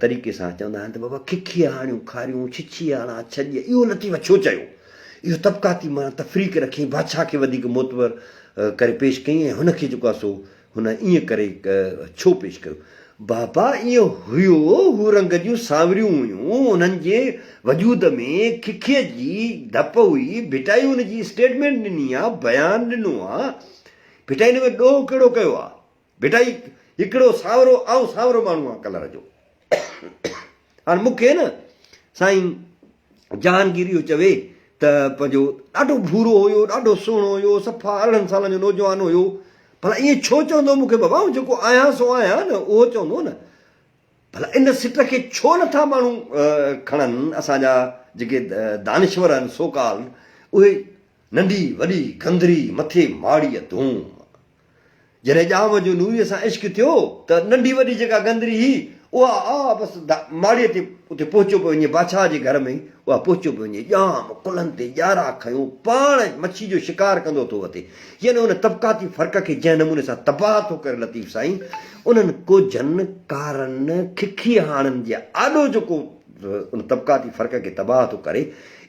طريقي سان چوندا آهن ته بابا ککيء هاڻيون کاريون، ڇڇيء هاڻا ڇڄ، اهو لطيف ڇو چيو؟ اهو طبقاتي معنيٰ تفريق رکي بادشاهه کي وڌيڪ معتبر ڪري پيش ڪيائين ۽ هن کي جيڪو آهي سو هن ائين ڪري ڇو پيش ڪيو؟ بابا ائين هيو، هو رنگ جون سانوريون هيون، انهن جي وجود ۾ ککيء جي ڌپ هئي، ڀٽائي ان جي اسٽيٽمينٽ ڏني آ، بيان ڏنو آ، ڀٽائي ان ۾ ڏوهه ڪهڙو ڪيو آ؟ ڀٽائي هڪڙو سانورو، آئون سانورو ماڻهو آهيان ڪلر جو. هاڻ مون کي نه سائين جهانگير اهو چوي ته پنهنجو ڏاڍو ڀورو هيو، ڏاڍو سهڻو هيو، صفا 18 سالن جو نوجوان هيو، ڀلا ائين ڇو چوندو مون کي بابا آئون جيڪو آهيان سو آهيان نه اهو چوندو نه. ڀلا ان سٽ کي ڇو نٿا ماڻهو کڻن اسان جا جيڪي دانشور آهن سو ڪالڊ اهي ننڍي وڏي گندري مٿي ماڙيء ڌوم. جڏهن ڄام جو نوريء سان عشق ٿيو ته ننڍي وڏي جيڪا گندري هئي، اها آ بس ماڙيء تي اتي پهچيو پيو وڃي، بادشاهه جي گهر ۾ اها پهچيو پيو وڃي. ڄام ڪلهن تي ڄارا کنيو پاڻ مڇي جو شڪار ڪندو ٿو وتي. يعني ان طبقاتي فرق کي جنهن نموني سان تباهه ٿو ڪري لطيف سائين، انهن ڪوجهن، ڪارن، ککي هاڻن جي آڏو جيڪو ان طبقاتي فرق کي تباهه ٿو ڪري،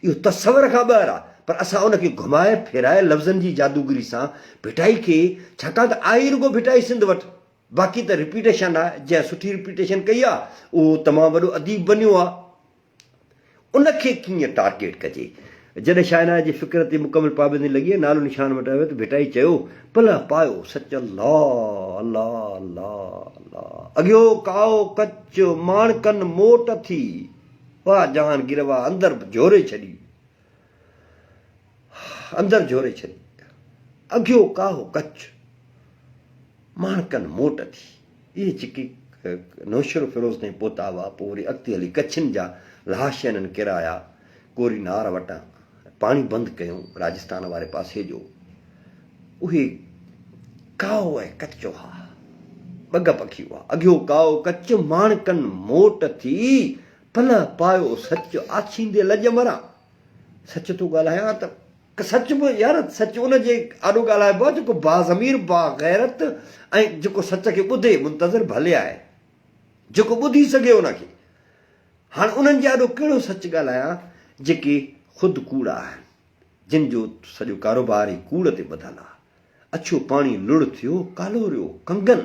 اهو تصور کان ٻاهر آ. پر اسان ان کي گهمائي ڦيرائي لفظن جي جادوگري سان ڀٽائي کي، ڇاڪاڻ ته آهي ئي رڳو ڀٽائي سنڌ وٽ، باقي ته رپيٽيشن آهي، جنهن سٺي رپيٽيشن ڪئي آهي اهو تمام وڏو اديب بنيو آهي. ان کي ڪيئن ٽارگيٽ ڪجي؟ جڏهن شاهه عنايت جي فڪر تي مڪمل پابندي لڳي ۽ نالو نشان مٽايو ويو ته ڀٽائي چيو، پلئه پايو سچ الله الله الله الله اگهيو ڪائو ڪچ ماڻڪن موٽ ٿي، واهه جهانگير واهه اندر جهوري ڇڏي. اندر جهوري ڇڏي. اگهيو ڪاهو ڪچ، ماڻڪن موٽ ٿي. اهي جيڪي نوشهروفيروز تائين پهتا هئا، پوء وري اڳتي هلي ڪڇين جا لاش هنن ڪيرايا. ڪوري نار وٽان پاڻي بند ڪيون، راجستان واري پاسي جو. اهي ڪائو ۽ ڪچ هئا. ٻگهه پکي هئا. اگهيو ڪائو ڪچ، ماڻڪن موٽ ٿي. پلئه پايو سچ آڇيندي لڄ مران. سچ ٿو ڳالهايان ته سچ به يار سچ ان جي آڏو ڳالهائبو آهي جيڪو باضمير باغيرت ۽ جيڪو سچ کي ٻڌي منتظر ڀلي آهي جيڪو ٻڌي سگهي ان کي. هاڻ انهن جي آڏو ڪهڙو سچ ڳالهايان جيڪي خود ڪوڙا آهن جن جو سڄو ڪاروبار ئي ڪوڙ تي ٻڌل آهي. اڇو پاڻي لڙ ٿيو ڪالوريو ڪنگن.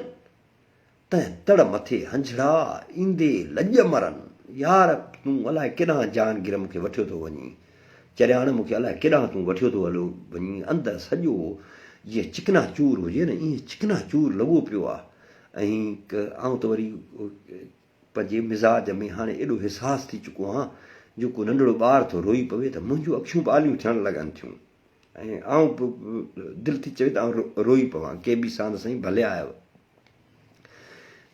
تنهن تڙ مٿي هنجهڙا، ايندي لڄ مرن. يار تون الائي ڪيڏانهن جهانگير مون کي وٺيو ٿو وڃين. چرياڻ مون کي الائي ڪيڏانهن تون وٺيو ٿو هليو وڃين. اندر سڄو جيئن چڪنا چور هجي نه ايئن چڪنا چور لڳو پيو آ ۽ آئون ته وري پنهنجي مزاج ۾ هاڻي ايڏو حساس ٿي چڪو آهيان جو ڪو ننڍڙو ٻار ٿو روئي پوي ته منهنجون اکيون به آليون ٿيڻ لڳن ٿيون. ۽ آئون به دل ٿي چوي ته آئون روئي پوان. ڪي بي ساند سائين ڀلي آيو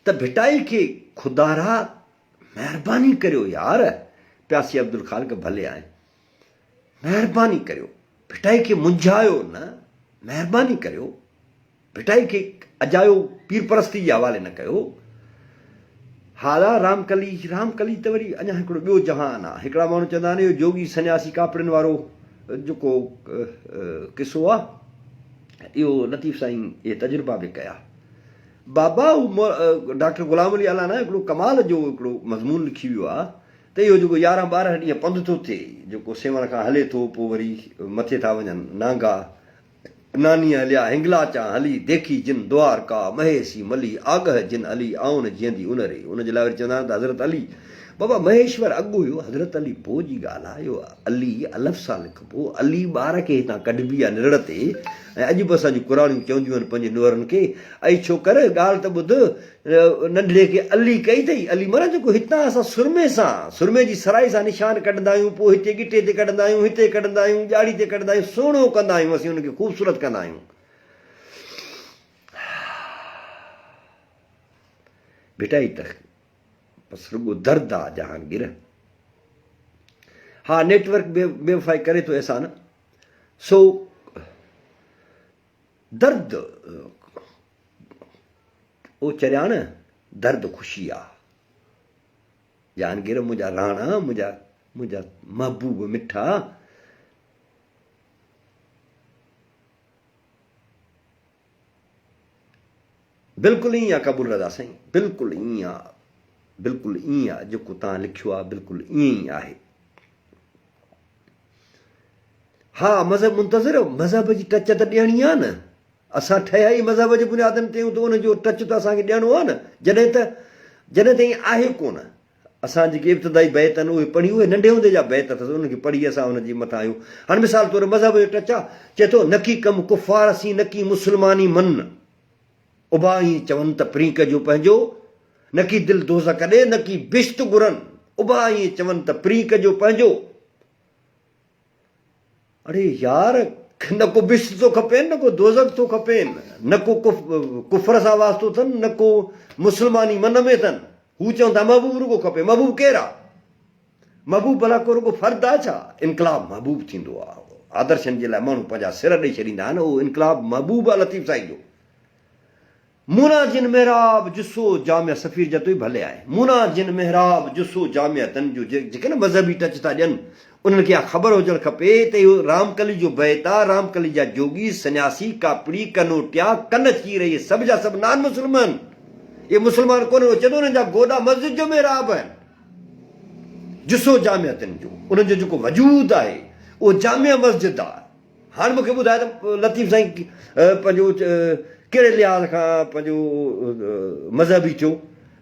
ته ڀٽائي کي خدارا مهرباني ڪريو يار پياسي عبدالخالق ڀلي آئين مهرباني ڪريو ڀٽائي کي منجهايو نه مهرباني ڪريو. ڀٽائي کي اجايو پير پرستي جي حوالي نه ڪيو. هالا رامڪلي، رامڪلي ته وري اڃا هڪڙو ٻيو جهان آ. هڪڙا ماڻهو چوندا آهن اهو جوڳي سنياسي ڪاپڙين وارو جيڪو قصو آ، اهو لطيف سائين اهي تجربا به ڪيا. بابا هو ڊاڪٽر غلام علي الانا هڪڙو ڪمال جو هڪڙو مضمون لکي ويو آ ته اهو جيڪو 11 12 ڏينهن پنڌ ٿو ٿئي جيڪو سيوهڻ کان هلي ٿو پوء وري مٿي ٿا وڃن نانگا نانيء هليا هنگلاچان هلي ديکي جن دوارڪا مهيسي ملي آڳهه جن علي آئون جيئندي ان ري ان جي لاء وري چوندا آهن ته حضرت علي بابا مهيشور اڳ هيو حضرت علي پوء جي ڳالهه آهي اهو علي الف سان لکبو علي ٻار کي هتان ڪڍبي آهي نرڙ تي ۽ اڄ به اسان جون قراڻيون چونديون آهن پنهنجي نوهرن کي اي ڇوڪر ڳالهه ته ٻڌ ننڍڙي کي علي ڪئي اٿئي علي معنيٰ جيڪو هتان اسان سرمي سان سرمي جي سرائي سان نشان ڪڍندا آهيون پوء هتي ڳٽي تي ڪڍندا آهيون هتي ڪڍندا آهيون ڄاڙي تي ڪڍندا آهيون سهڻو ڪندا آهيون اسين ان کي خوبصورت ڪندا آهيون. ڀٽائي ته بس رڳو درد آ جهانگير. ها نيٽ ورڪ بي وفائي ڪري ٿو احسان سو درد او چريا نه درد خوشي آ جهانگير منهنجا راڻا منهنجا منهنجا محبوب مٺا بلڪل ائين آ قبول رضا سائين بلڪل ائين آ بلڪل ائين آ جيڪو تان لکيو آ بلڪل ائين ئي آهي ها مذهب منتظر مذهب جي ٽچ ته ڏيڻي آ نه اسان ٺهيا ئي مذهب جي بنيادن تي آهيون ته ان جو ٽچ ته اسان کي ڏيڻو آ نه جڏهن ته جڏهن تائين آهي ڪونه اسان جيڪي ابتدائي بيت آهن اهي پڙهي اهي ننڍي هوندي جا بيت اٿس انهن کي پڙهي اسان ان جي مٿان آهيون هاڻي مثال طور مذهب جو ٽچ آ چئي ٿو نڪي ڪم ڪفار سين نڪي مسلماني من اڀا ائين چون ته پرين ڪجو پنهنجو نڪي دل دوزخ ڏي نڪي بهشت گهرن اڀا ائين چون ته پرين ڪجو پنهنجو اڙي يار نه ڪو بهشت ٿو کپين نه ڪو دوزخ ٿو کپين نه ڪو ڪفر سان واسطو اٿن نه ڪو مسلماني من ۾ اٿن هو چون ٿا محبوب رڳو کپي محبوب ڪير آ محبوب ڀلا ڪو رڳو فرد آ ڇا انقلاب محبوب ٿيندو آ آدرشن جي لاء ماڻهو پنهنجا سر ڏئي ڇڏيندا آهن اهو انقلاب محبوب آ لطيف سائين جو مونا جن محراب جسو جامع سفير جتوئي ڀلي آئي مونا جن محراب جسو جامع تن جو جيڪي نه مذهبي ٽچ ٿا ڏين انهن کي اها خبر هجڻ کپي ته اهو رامڪلي جو بيت آ رامڪلي جا جوڳي سنياسي ڪاپڙي ڪنوٽيا ڪن چير اهي سڀ جا سڀ نان مسلم آهن اهي مسلمان ڪونهن اهي چوندو انهن جا گوڏا مسجد جو محراب آهن جسو جامع تن جو انهن جو جيڪو وجود آهي اهو جامع مسجد آ. هاڻ مون کي ٻڌاء ته لطيف سائين پنهنجو ڪهڙي لحاظ کان پنهنجو مذهبي ٿيو؟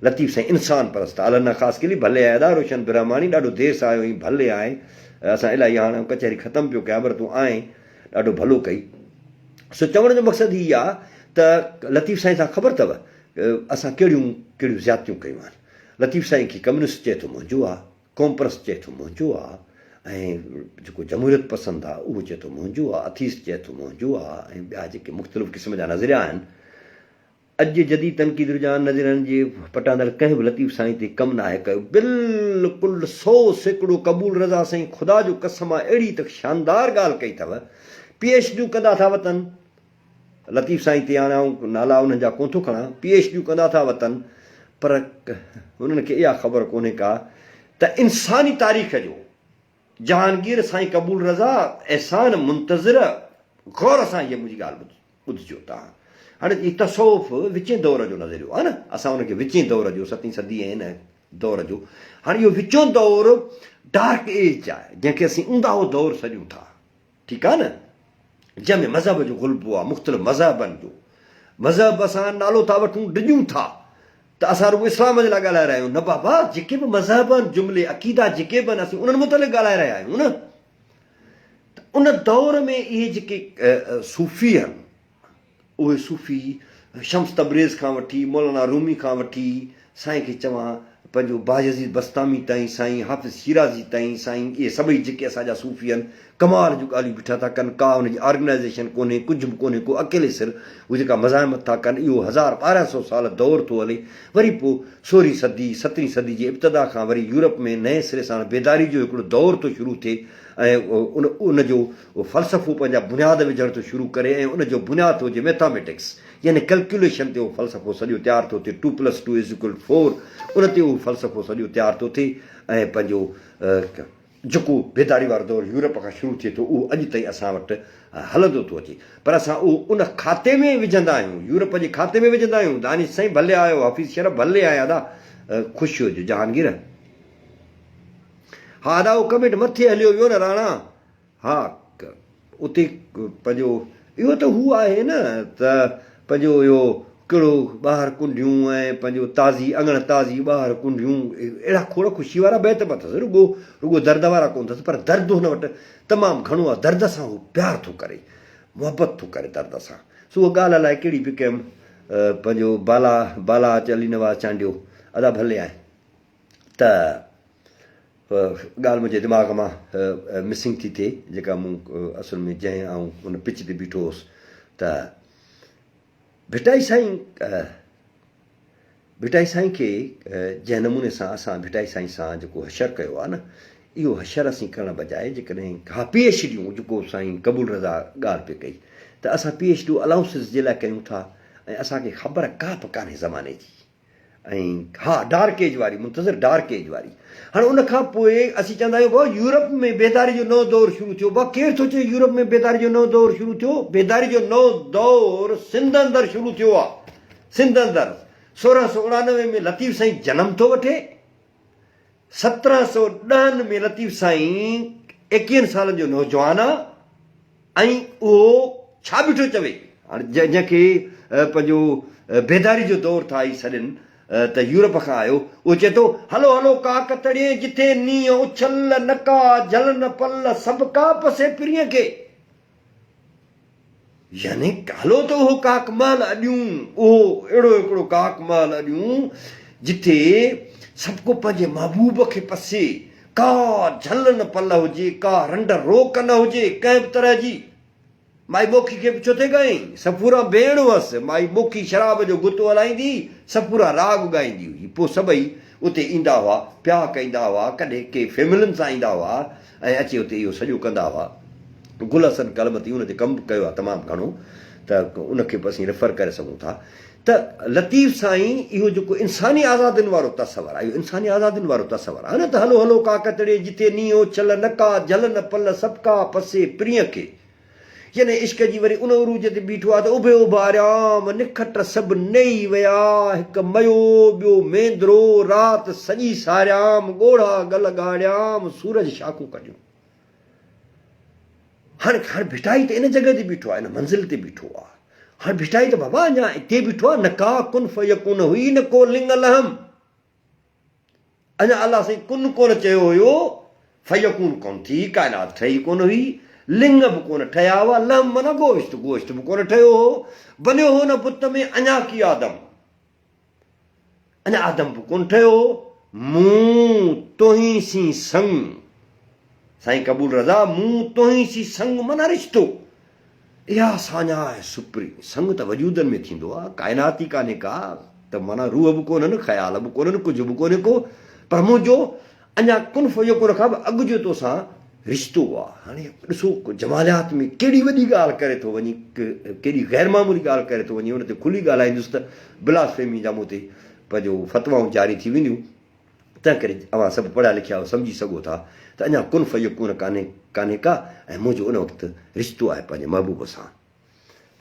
لطيف سائين انسان پرست آ. الهنا خاص ڪلي ڀلي آئين ادا روشن برهماڻي ڏاڍو دير سان آيو آهين ڀلي آئين اسان الائي هاڻ ڪچهري ختم پيو ڪيان پر تون آئين ڏاڍو ڀلو ڪئي. سو چوڻ جو مقصد هي آ ته لطيف سائين سان خبر اٿو اسان ڪهڙيون ڪهڙيون زيادتيون ڪيون آهن. لطيف سائين کي ڪميونسٽ چئي ٿو منهنجو آ. قومپرست چئي ٿو منهنجو آ ۽ جيڪو جمهوريت پسند آ اهو چئي ٿو منهنجو آ، اٿيسٽ چئي ٿو منهنجو آ ۽ ٻيا جيڪي مختلف قسم جا نظريا آهن. اڄ جي جديد تنقيد رجحان نظرين جي پٽاندڙ ڪنهن به لطيف سائين تي ڪم ناهي ڪيو. بلڪل 100% قبول رضا سائين خدا جو قسم آ اهڙي ته شاندار ڳالهه ڪئي اٿو. پي ايڇ ڊيون ڪندا ٿا وتن. لطيف سائين تي هاڻي آئون نالا انهن جا ڪونه ٿو کڻان، پي ايڇ ڊيون ڪندا ٿا وتن پر انهن کي اها خبر ڪونهي ڪا ته انساني تاريخ جو جهانگير سائين قبول رضا احسان منتظر غور سان هيء منهنجي ڳالهه ٻڌجو تان هاڻي هي تصوف وچين دور جو نظريو آهي نه اسان ان کي وچين دور جو ستين صدي ۽ هن دور جو هاڻي اهو وچون دور ڊارڪ ايج آهي جنهن کي اسين اونداهو دور سڏيون ٿا ٺيڪ آ نه جنهن ۾ مذهب جو غلبو آ مختلف مذهبن جو مذهب اسان نالو ٿا وٺون ڊڄون ٿا ته اسان رڳو اسلام جي لاء ڳالهائي رهيا آهيون نه بابا جيڪي به مذهب آهن جملي عقيدا جيڪي به آهن اسين انهن متعلق ڳالهائي رهيا آهيون نه ته ان دور ۾ اهي جيڪي صوفي آهن اهي صوفي شمس تبريز کان وٺي مولانا رومي کان وٺي سائين کي چوان پنهنجو بايزيد بسطامي تائين سائين حافظ شيرازي تائين سائين اهي سڀئي جيڪي اسان جا صوفي آهن ڪمال جون ڳالهيون بيٺا ٿا ڪن ڪا ان جي آرگنائيزيشن ڪونهي ڪجهه به ڪونهي ڪو اڪيلي سر هو جيڪا مزاحمت ٿا ڪن اهو 1200 سال دور ٿو هلي وري پوء سورهين صدي سترهين صدي جي ابتدا کان وري يورپ ۾ نئين سري ساڻ بيداري جو هڪڙو دور ٿو شروع ٿئي ۽ ان ان جو فلسفو پنهنجا بنياد وجهڻ ٿو شروع ڪري ۽ ان جو بنياد ٿو هجي ميٿاميٽڪس يعني ڪلڪيوليشن تي اهو فلسفو سڄو تيار ٿو ٿئي two plus two is equal four ان تي اهو فلسفو سڄو تيار ٿو ٿئي ۽ پنهنجو. جيڪو بيداري وارو دور يورپ کان شروع ٿئي ٿو اهو اڄ تائين اسان وٽ هلندو ٿو اچي پر اسان اهو ان کاتي ۾ وجهندا آهيون يورپ جي کاتي ۾ وجهندا آهيون دانش سائين ڀلي آيو حفيظ شرف ڀلي آيا ادا خوش هجو جهانگير ها ادا اهو ڪمينٽ مٿي هليو ويو نه راڻا ها اتي پنهنجو اهو ته هو آهي نه ته پنهنجو اهو ڪهڙو ٻاهر ڪنڊيون ۽ پنهنجو تازي اڱڻ تازي ٻاهر ڪنڊيون اهڙا کوڙ خوشي وارا بيت به اٿس رڳو رڳو درد وارا ڪونه اٿس پر درد هن وٽ تمام گهڻو آهي درد سان هو پيار ٿو ڪري محبت ٿو ڪري درد سان سو اها ڳالهه الائي ڪهڙي به ڪيم پنهنجو بالا بالاچ علي نواز چانڊيو ادا ڀلي آئين ته ڳالهه منهنجي دماغ مان مسنگ ٿي ٿئي جيڪا مون اصل ۾ جنهن آئون ان پچ تي بيٺو هوس ته ڀٽائي سائين ڀٽائي سائين کي جنهن نموني سان اسان ڀٽائي سائين سان جيڪو حشر ڪيو آهي نه اهو حشر اسين ڪرڻ بجاء جيڪڏهن ها پي ايڇ ڊيون جيڪو سائين قبول رضا ڳالهه پئي ڪئي ته اسان پي ايڇ ڊيون الائونسز جي لاء ڪيون ٿا ۽ اسان کي خبر ڪا به ڪانهي زماني جي ۽ ها ڊارڪ ايج واري منتظر ڊارڪ ايج واري هاڻي ان کان پوء اسين چوندا آهيون بابا يورپ ۾ بيداري جو نئون دور شروع ٿيو بابا ڪير ٿو چئي يورپ ۾ بيداري جو نئون دور شروع ٿيو بيداري جو نئون دور سنڌ اندر شروع ٿيو آ سنڌ اندر 1699 ۾ لطيف سائين جنم ٿو وٺي 1710 ۾ لطيف سائين ايڪيهن سالن جو نوجوان آ ۽ اهو ڇا بيٺو چوي؟ هاڻي جنهن کي پنهنجو بيداري جو دور ٿا ئي سڏين ته يورپ کان آيو، اهو چئي ٿو، هلو هلو ڪاڪ تڙين، جٿي نينهن اڇل، نه ڪا جل نه پل، سڀ ڪا پسي پرينء کي. يعني هلو ته اهو ڪاڪ محل اڏيون، اهو اهڙو هڪڙو ڪاڪ محل اڏيون، جٿي سڀ ڪو پنهنجي محبوب کي پسي، ڪا جهل نه پل هجي، ڪا رنڊ روڪ نه هجي، ڪنهن به طرح جي. مائي موکي کي به ڇو ٿي ڳائين؟ صفوران ڀيڻ هئس. مائي موکي شراب جو گتو هلائيندي، صفوران راڳ ڳائيندي هئي. پوء سڀئي اتي ايندا هئا، پياڪ ايندا هئا، ڪڏهن ڪي فيملين سان ايندا هئا ۽ اچي اتي اهو سڄو ڪندا هئا. گل حسن ڪلمتي ان تي ڪم به ڪيو آهي تمام گهڻو ته ان کي به اسين ريفر ڪري سگهون ٿا. ته لطيف سائين اهو جيڪو انساني آزادين وارو تصور آهي، اهو انساني آزادين وارو تصور آهي نه ته هلو هلو ڪا ڪتڙي جتي نينهن اڇل نه ڪا جهل نه پل سڀڪا پسي پرينء کي. يعني عشق جي وري ان عروج تي بيٺو آهي ته اڀي اڀاريام نکٽ سڀ نيئي ويا هڪ ميو ٻيو مينڌرو رات سڄي ساريام ڳوڙها ڳل ڳاڙيام سورج شاخون ڪڍيون. هاڻي هاڻي ڀٽائي ته ان جڳهه تي بيٺو آهي، ان منزل تي بيٺو آهي. هاڻي ڀٽائي ته بابا اڃا اتي بيٺو آهي، نه ڪا ڪن فيڪون هئي نه ڪو لڱ لهم. اڃا الله سائين ڪن ڪونه چيو هيو، فيڪون ڪونه ٿي، ڪائنات ٺهي ڪونه هئي، لڱ به ڪونه ٺهيا هئا، لهم معنيٰ گوشت، گوشت به ڪونه ٺهيو هو، بنيو هو نه بت ۾ اڃا ڪي آدم. اڃا آدم به ڪونه ٺهيو هو. مون توهين سين سڱ. سائين قبول رضا، مون توهين سين سڱ معنيٰ رشتو. اها ساڃاهه سپري. سڱ ته وجودن ۾ ٿيندو آ، ڪائنات ئي ڪانهي ڪا ته معنيٰ روح به ڪونهن، خيال به ڪونهن، ڪجهه به ڪونهي ڪو، پر منهنجو اڃا ڪن فيڪون کان به اڳ جو توسان رشتو آ. هاڻي ڏسو جماليات ۾ ڪيڏي وڏي ڳالهه ڪري ٿو وڃي، ڪيڏي غير معمولي ڳالهه ڪري ٿو وڃي، ان تي کلي ڳالهائيندس ته بلاسفيمي جا مون تي پنهنجو فتوائون جاري ٿي وينديون. تنهن ڪري اوهان سڀ پڙهيا لکيا آهيو، سمجهي سگهو ٿا ته اڃا ڪن فيڪون ڪانهي ڪانهي ڪا ۽ منهنجو ان وقت رشتو آهي پنهنجي محبوب سان.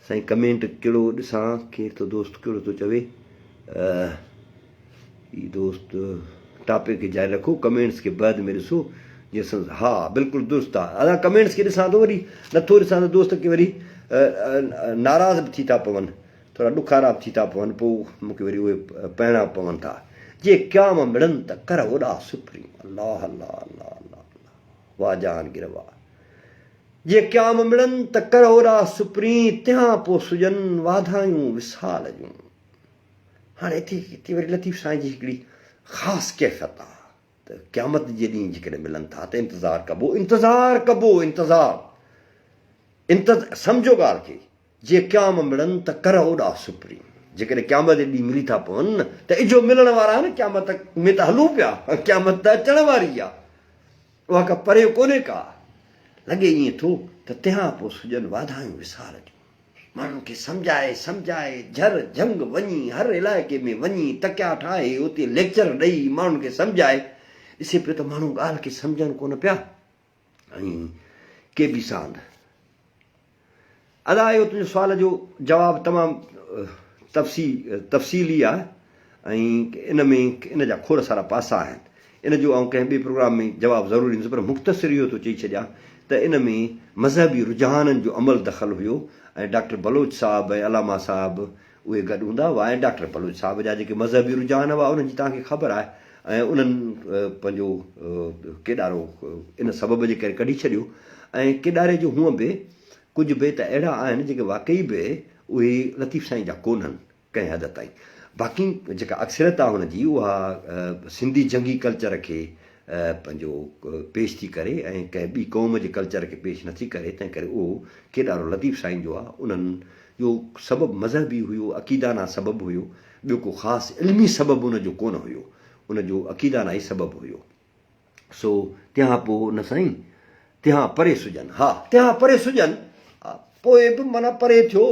سائين ڪمينٽ ڪهڙو ڏسان ڪير ٿو دوست ڪهڙو ٿو چوي هي دوست ٽاپڪ کي جاري رکو ڪمينٽس کي بعد ۾ ڏسو جي سنس ها بلڪل درست آ ادا ڪمينٽس کي ڏسان ٿو وري نٿو ڏسان ته دوست کي وري ناراض به ٿي ٿا پون ٿورا ڏکارا به ٿي ٿا پون پوء مونکي وري اهي پهڻا پون ٿا جي قيام مڙن ته ڪر اوڏا سپريم الله الله الله الله الله واهه جهانگير واهه جي قيام مڙن ته ڪر اوڏا سپرين، تنهان پوء سجن واڌايون وصال جون. هاڻي اتي اتي وري لطيف سائين جي هڪڙي خاص ڪيفيت آ ته قيامت جي ڏينهن جيڪڏهن ملن ٿا ته انتظار ڪبو، انتظار ڪبو، انتظار، انتظ سمجهو ڳالهه کي، جي قيام مڙن ته ڪر اوڏا سپرين. جيڪڏهن قيامت جي ڏينهن ملي ٿا پون ته اجهو ملڻ وارا آهن، قيامت ۾ ته هلون پيا، قيامت ته اچڻ واري آ. اها ڪا پري ڪونهي ڪا. لڳي ائين ٿو ته تنهان پوء سجن واڌايون وسار جون. ماڻهن کي سمجهائي سمجهائي جهر جهنگ وڃي هر علائقي ۾ وڃي تڪيا ٺاهي اتي ليڪچر ڏئي ماڻهن کي سمجهائي ڏسي پيو ته ماڻهو ڳالهه کي سمجهن ڪونه پيا. ۽ ڪي بي ساند. ادا اهو تنهنجو سوال جو جواب تمام تفصيلي آهي ۽ ان ۾ ان جا کوڙ سارا پاسا آهن. ان جو آئون ڪنهن ٻئي پروگرام ۾ جواب ضرور ڏيندس پر مختصر اهو ٿو چئي ڇڏيان ته ان ۾ مذهبي رجحانن جو عمل دخل هيو ۽ ڊاڪٽر بلوچ صاحب ۽ علامه صاحب اهي گڏ هوندا هئا ۽ ڊاڪٽر بلوچ صاحب جا جيڪي مذهبي رجحان هئا انهن جي توهان کي خبر آهي ۽ انهن پنهنجو ڪيڏارو ان سبب جي ڪري ڪڍي ڇڏيو ۽ ڪيڏاري جو هونء به ڪجهه بيت اهڙا آهن جيڪي واقعي به اهي لطيف سائين جا ڪونهن ڪنهن حد تائين باقي جيڪا اڪثريت آهي ان جي اها سنڌي جنگي ڪلچر کي پنهنجو پيش ٿي ڪري ۽ ڪنهن ٻي قوم جي ڪلچر کي پيش نٿي ڪري تنهن ڪري اهو ڪيڏارو لطيف سائين جو آهي انهن جو سبب مذهبي هيو، عقيدانه سبب هيو، ٻيو ڪو خاص علمي سبب ان جو ڪونه هيو، ان جو عقيدانه ئي سبب هيو. سو تنهان پوء نه سائين، تنهان پري سجن، ها تنهان پري سجن، پوء به معنيٰ پري ٿيو،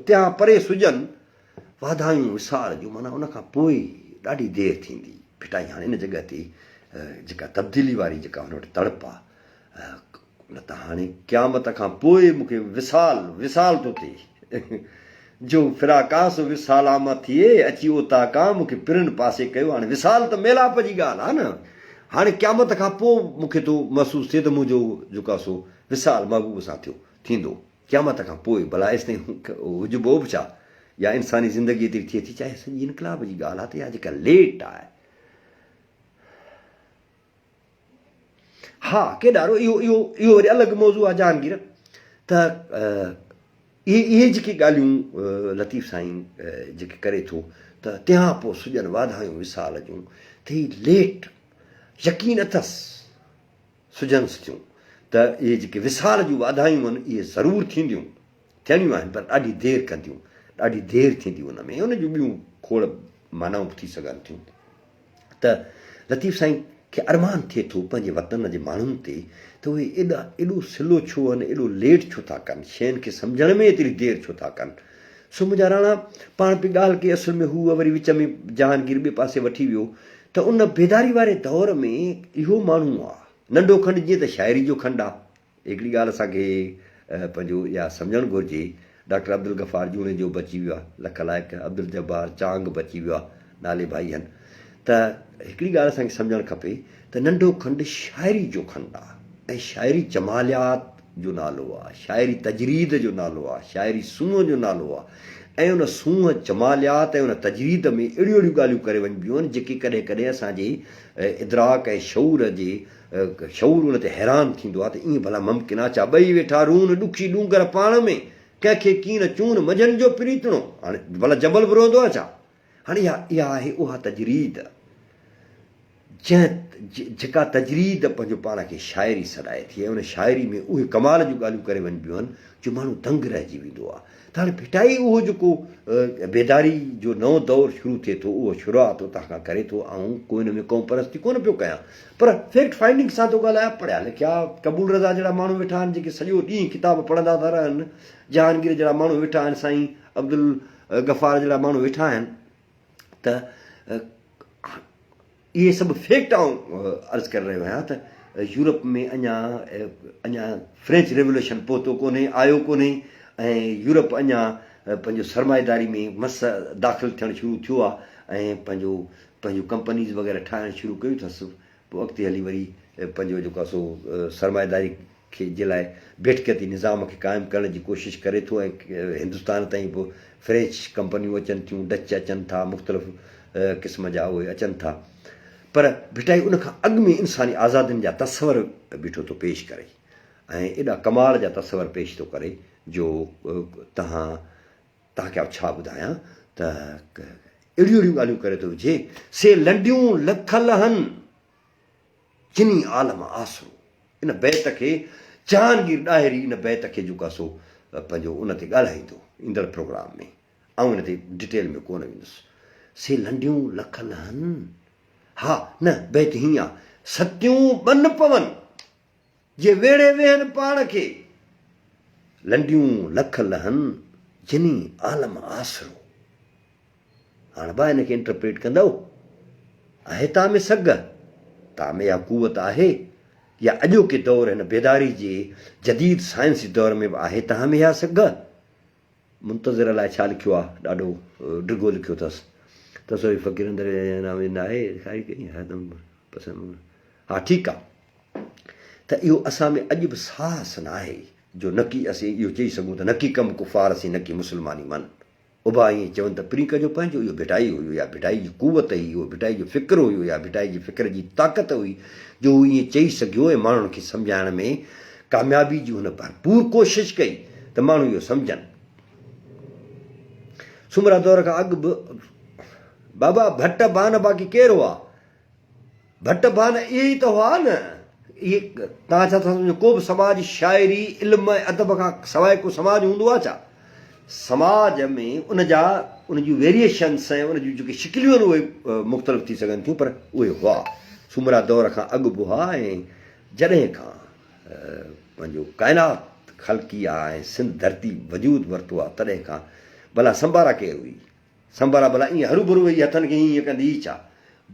تنهان پري سجن، واڌايون وصال جون معنيٰ ان کان پوء ڏاڍي دير ٿيندي. ڀٽائي هاڻي ان جڳهه تي جيڪا تبديلي واري جيڪا هن وٽ تڙپ آ، نه ته هاڻي قيامت کان پوء مون کي وصال وصال ٿو ٿئي. جو فراقان سو وصالان مان ٿئي، اچي اوطاقان مون کي پرن پاسي ڪيو. هاڻي وصال ته ميلاپ جي ڳالهه آهي نه. هاڻي قيامت کان پوء مون کي ٿو محسوس ٿئي ته منهنجو جيڪو آهي سو وصال محبوب سان ٿيو ٿيندو. قيامت کان پوء ڀلا ايستائين هجبو به ڇا؟ يا انساني زندگي ايتري ٿئي ٿي ڇا؟ اها سڄي انقلاب جي ڳالهه آهي ته اها جيڪا ليٽ آهي. ها ڪيڏارو اهو اهو اهو وري الڳ موضوع آهي جهانگير ته اهي اهي جيڪي ڳالهيون لطيف سائين جيڪي ڪري ٿو ته تنهان پوء سڄن واڌايون وصال جون ته هي ليٽ يقين اٿس سجهنس ٿيون ته اهي جيڪي وصال جون واڌايون آهن اهي ضرور ٿينديون ٿيڻيون آهن پر ڏاڍي دير ڪنديون ڏاڍي دير ٿيندي ان ۾ ان جون ٻيون کوڙ معنائون به ٿي سگهن ٿيون ته لطيف سائين کي ارمان ٿئي ٿو پنهنجي وطن جي ماڻهن تي ته اهي ايڏا ايڏو سلو ڇو آهن ايڏو ليٽ ڇو ٿا ڪن شين کي سمجهڻ ۾ ايتري دير ڇو ٿا ڪن سو منهنجا راڻا پاڻ پئي ڳالهه ڪئي اصل ۾ هو وري وچ ۾ جهانگير ٻئي پاسي وٺي ويو ته ان بيداري واري دور ۾ اهو ماڻهو آ ننڍو کنڊ جيئن ته شاعري جو کنڊ آ هڪڙي ڳالهه اسان کي پنهنجو اها سمجهڻ گهرجي، ڊاڪٽر عبدالغفار جوڻيجو به اچي ويو آهي، لک لائق عبدالجبار چانگ به اچي ويو آهي، نالي ڀائي هن ته هڪڙي ڳالهه اسان کي سمجهڻ کپي ته ننڍو کنڊ شاعري جو کنڊ آهي ۽ شاعري جماليات جو نالو آهي، شاعري تجريد جو نالو آهي، شاعري سونهن جو نالو آهي ۽ ان سونهن، جماليات ۽ ان تجريد ۾ اهڙيون اهڙيون ڳالهيون ڪري وڃبيون آهن جيڪي ڪڏهن ڪڏهن اسان جي ادراڪ ۽ شعور جي شعور ان تي حيران ٿيندو آ ته ائين ڀلا ممڪن آ ڇا؟ ٻئي ويٺا رون ڏکي ڏونگر پاڻ ۾، ڪنهن کي ڪين چون منجهن جو پريتڻو. هاڻي ڀلا جبل به روئندو آ ڇا؟ هاڻي اها اها آهي اها تجريد جنهن جيڪا تجريد پنهنجو پاڻ کي شاعري سڏائي ٿي ۽ ان شاعري ۾ اهي ڪمال جون ڳالهيون ڪري وڃبيون آهن جو ماڻهو دنگ رهجي ويندو آ. ته هاڻي ڀٽائي اهو جيڪو بيداري جو نئون دور شروع ٿئي ٿو اهو شروعات اتان کان ڪري ٿو آئون ڪو ان ۾ قوم پرستي ڪونه پيو ڪيان پر فيڪٽ فائنڊنگ سان ٿو ڳالهايان پڙهيا لکيا قبول رضا جهڙا ماڻهو ويٺا آهن جيڪي سڄو ڏينهن ڪتاب پڙهندا ٿا رهن جهانگير جهڙا ماڻهو ويٺا آهن سائين عبدالغفار جهڙا ماڻهو ويٺا آهن ته اهي سڀ فيڪٽ آئون عرض ڪري رهيو آهيان ته يورپ ۾ اڃا اڃا فرينچ ريولوشن پهتو ڪونهي، آيو ڪونهي ۽ يورپ اڃا پنهنجو سرمائيداري ۾ مس داخل ٿيڻ شروع ٿيو آهي ۽ پنهنجو پنهنجو ڪمپنيز وغيره ٺاهڻ شروع ڪيون اٿس پوء اڳتي هلي وري پنهنجو جيڪو آهي سو سرمائيداري کي جي لاء بيٺڪيتي نظام کي قائم ڪرڻ جي ڪوشش ڪري ٿو ۽ هندستان تائين به فرينچ ڪمپنيون اچن ٿيون، ڊچ اچن ٿا، مختلف قسم جا اهي اچن ٿا پر ڀٽائي ان کان اڳ ۾ انساني آزادين جا تصور بيٺو ٿو پيش ڪري ۽ ايڏا ڪمال جا تصور پيش ٿو ڪري جو تهان توهان کي آء ڇا ٻڌايان ته اهڙيون اهڙيون ڳالهيون ڪري ٿو وجهي سي لنڊيون لک لهن. چني عالم آسرو ان بيت کي جهانگير ڏاهري ان بيت کي جيڪو آهي سو پنهنجو ان تي ڳالهائيندو ايندڙ پروگرام ۾ آئون ان تي ڊٽيل ۾ ڪونه ويندس سي لنڊيون لک لهن ها نه بيت هيئن آ ستيون ٻن پون جي ويڙهي ويهن پاڻ کي لنڊيون لک لهن جني عالم آسرو هاڻ به ان کي انٽرپريٽ ڪندؤ؟ آهي توهان ۾ سگهه؟ توهان ۾ اها قوت آهي؟ يا اڄوڪي دور هن بيداري جي جديد سائنسي دور ۾ به آهي توهان ۾ اها سگهه؟ منتظر الائي ڇا لکيو آ ڏاڍو ڊگهو لکيو اٿس. تصوفي فقير اندر ناهي ها ٺيڪ آ ته اهو اسان ۾ اڄ به ساهس ناهي جو نڪي اسين اهو چئي سگهون ته نڪي ڪم ڪفار اسين نڪي مسلماني من. اڀا ائين چون ته پرين ڪجو پنهنجو اهو ڀٽائي هيو يا ڀٽائي جي قوت هئي، اهو ڀٽائي جو فڪر هيو يا ڀٽائي جي فڪر جي طاقت هئي جو هو ائين چئي سگهيو ۽ ماڻهن کي سمجهائڻ ۾ ڪاميابي جي هن ڀرپور ڪوشش ڪئي ته ماڻهو اهو سمجهن. سومرا دور کان اڳ به بابا ڀٽ ڀان باقي ڪير هئا؟ ڀٽ ڀان اهي ئي ته هئا نه. اهي توهان ڇا ٿا سمجهو ڪو به سماج شاعري، علم ۽ ادب کان سواء ڪو سماج هوندو آهي ڇا؟ سماج ۾ ان جا ان جون ويريئيشنس ۽ ان جون جيڪي شڪليون آهن اهي مختلف ٿي سگهن ٿيون پر اهي هئا. سومرا دور کان اڳ به هئا ۽ جڏهن کان پنهنجو ڪائنات خلقي آهي ۽ سنڌ ڌرتي وجود ورتو آهي تڏهن کان ڀلا سمبارا ڪير هئي؟ سنبرا ڀلا ائين هروڀرو ويهي هٿن کي ائين ڪندي هئي ڇا؟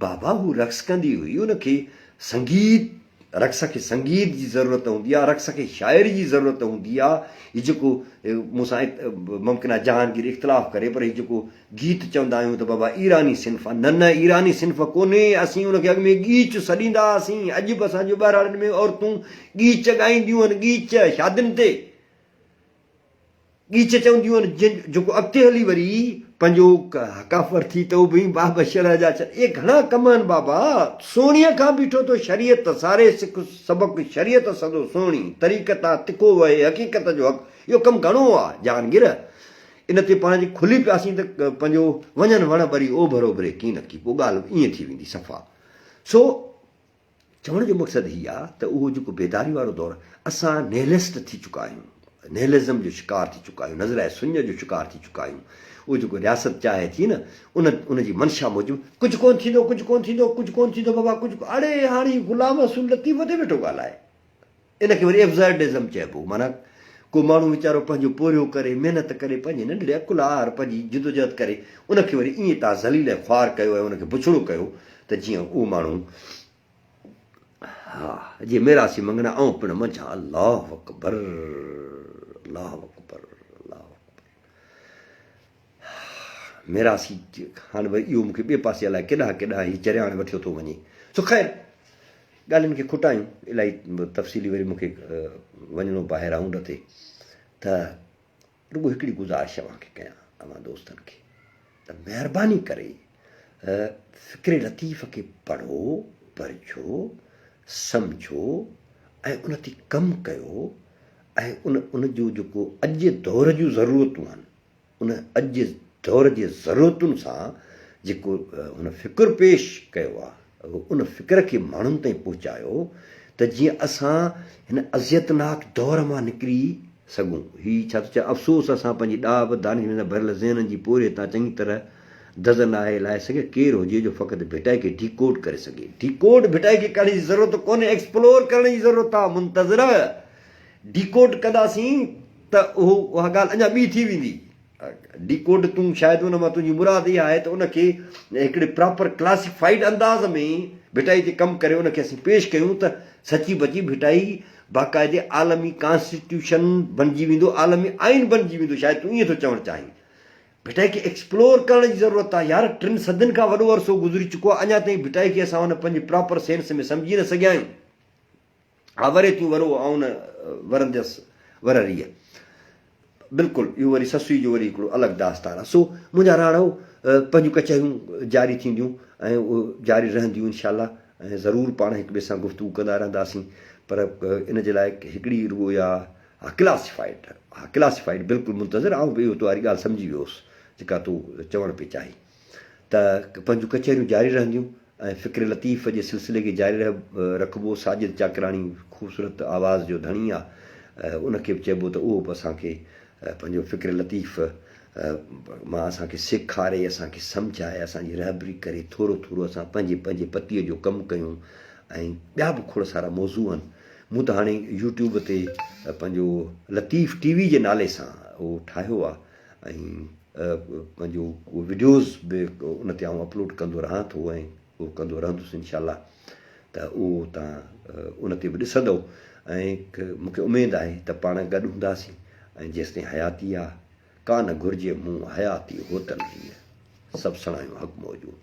بابا هو رقص ڪندي هئي، ان کي سنگيت، رقص کي سنگيت جي ضرورت هوندي آ، رقص کي شاعري جي ضرورت هوندي آ، هي جيڪو مون سان ممڪن آ جهانگير اختلاف ڪري پر هي جيڪو گيت چوندا آهيون ته بابا ايراني صنف آ، نه نه ايراني صنف ڪونهي، اسين ان کي اڳ ۾ ڳيچ سڏيندا هئاسين، اڄ به اسان جي ٻهراڙين ۾ عورتون ڳيچ ڳائينديون آهن، ڳيچ شادين تي. ڳيچ چونديون آهن جن جيڪو اڳتي هلي وري پنهنجو ڪافر ٿي ته به باب شرع جا ڇڏ اهي گهڻا ڪم آهن بابا سهڻيء کان بيٺو ٿو شريعت ساري سک سبق شريعت سندو سهڻي طريقت تان تکو وهي حقيقت جو حق اهو ڪم گهڻو آ جهانگير ان تي پاڻ جي کلي پياسين ته پنهنجو وڃن وڻ ٻري اوڀر اوڀري ڪين ڪي پوء ڳالهه ائين ٿي ويندي صفا سو چوڻ جو مقصد هي آ ته اهو جيڪو بيداري وارو دور اسان نهلسٽ ٿي چڪا آهيون، نهلزم جو شڪار ٿي چڪا آهيون، نظرئه سڃ جو شڪار ٿي چڪا آهيون. اهو جيڪو رياست چاهي ٿي نه ان ان جي منشا موجب ڪجهه ڪونه ٿيندو، ڪجهه ڪونه ٿيندو، ڪجهه ڪونه ٿيندو بابا ڪجهه اڙي هاڻي غلام رسول لطيف تي ويٺو ڳالهائي. ان کي وري ابزرڊزم چئبو معنيٰ ڪو ماڻهو ويچارو پنهنجو پورهيو ڪري، محنت ڪري، پنهنجي ننڍڙي عقل آهر پنهنجي جدوجهد ڪري ان کي وري ائين تان ذليل ۽ خوار ڪيو ۽ ان کي بڇڙو ڪيو ته جيئن اهو ماڻهو ها جي ميراسي مڱڻا آئون پڻ منجهان الله اڪبر الله اڪبر الله اڪبر ميراسي هاڻ وري اهو مونکي ٻئي پاسي الائي ڪيڏانهن ڪيڏانهن هي چرياڻ وٺيو ٿو وڃي سو خير ڳالهين کي کٽايون الائي تفصيلي وري مونکي وڃڻو به آهي رائونڊ تي ته رڳو هڪڙي گذارش اوهان کي ڪيان اوهان دوستن کي ته مهرباني ڪري فڪر لطيف کي پڙهو پرجهو سمجهو ۽ ان تي ڪم ڪيو ۽ ان ان جو جيڪو اڄ جي دور جون ضرورتون آهن ان اڄ جي دور جي ضرورتن سان جيڪو هن فڪر پيش ڪيو آهي ان فڪر کي ماڻهن تائين پهچايو ته جيئن اسان هن اذيتناڪ دور مان نڪري سگهون. هي ڇا ٿو چئي افسوس اسان پنهنجي ڏاهپ، دانشمندي سان ڀريل ذهنن جي پورهيي تان چڱي طرح دز ناهي لاهي سگهيا. ڪير هجي جو فقط ڀٽائي کي ڊيڪوڊ ڪري سگهي. ڊيڪوڊ ڀٽائي کي ڪرڻ جي ضرورت ڪونهي ايڪسپلور ڪرڻ جي ضرورت آهي. منتظر ڊيڪوڊ ڪنداسين ته اهو اها ڳالهه اڃا ٻي ٿي ويندي. ڊيڪوڊ تون شايد ان مان تنهنجي مراد اها آهي ته ان کي هڪڙي پراپر ڪلاسيفائيڊ انداز ۾ ڀٽائي تي ڪم ڪري ان کي اسين پيش ڪيون ته سچي بچي ڀٽائي باقاعدي عالمي ڪانسٽيٽيوشن بنجي ويندو عالمي آئين بنجي ويندو شايد تون ائين ٿو چوڻ چاهين. ڀٽائي کي ايڪسپلور ڪرڻ جي ضرورت آهي يار ٽن صدين کان وڏو عرصو گذري چڪو آهي اڃا تائين ڀٽائي کي اسان ان پنهنجي پراپر سينس ۾ سمجهي نه سگهيا آهيون. ها وري تون ورو آئون نه ورنديس ور ريء. بلڪل اهو وري سسئي جو وري هڪڙو الڳ داستان آهي. سو منهنجا راڻو پنهنجون ڪچهريون جاري ٿينديون ۽ جاري رهنديون انشاء الله ۽ ضرور پاڻ هڪ ٻئي سان گفتگو ڪندا رهنداسين پر ان جي لاء هڪڙي رڳو اها ها ڪلاسيفائيڊ ها ڪلاسيفائيڊ بلڪل منتظر آئون به اهو تو واري ڳالهه سمجهي ويو هوس جيڪا تو چوڻ پئي چاهي ته پنهنجون ڪچهريون جاري رهنديون ۽ فڪر لطيف جي سلسلي کي جاري رکبو. ساجد چاڪراڻي خوبصورت آواز جو ڌڻي آ ان کي به چئبو ته اهو به اسان کي پنهنجو فڪر لطيف مان اسان کي سيکاري اسان کي سمجهائي اسان جي رهبري ڪري ٿورو ٿورو اسان پنهنجي پنهنجي پتيء جو ڪم ڪيون ۽ ٻيا به کوڙ سارا موضوع آهن مون ته هاڻي يوٽيوب تي پنهنجو لطيف ٽي وي جي نالي سان اهو ٺاهيو آ ۽ پنهنجو وڊيوز به ان تي آئون اپلوڊ ڪندو رهان ٿو ۽ اهو ڪندو رهندس انشاء الله. ته اهو توهان ان تي به ڏسندؤ ۽ مون کي اميد آهي ته پاڻ گڏ هونداسين ۽ جيستائين حياتي آ، ڪا نه گهرجي مون حياتي هوتن ريء، سڀ سڻايون حق موجون.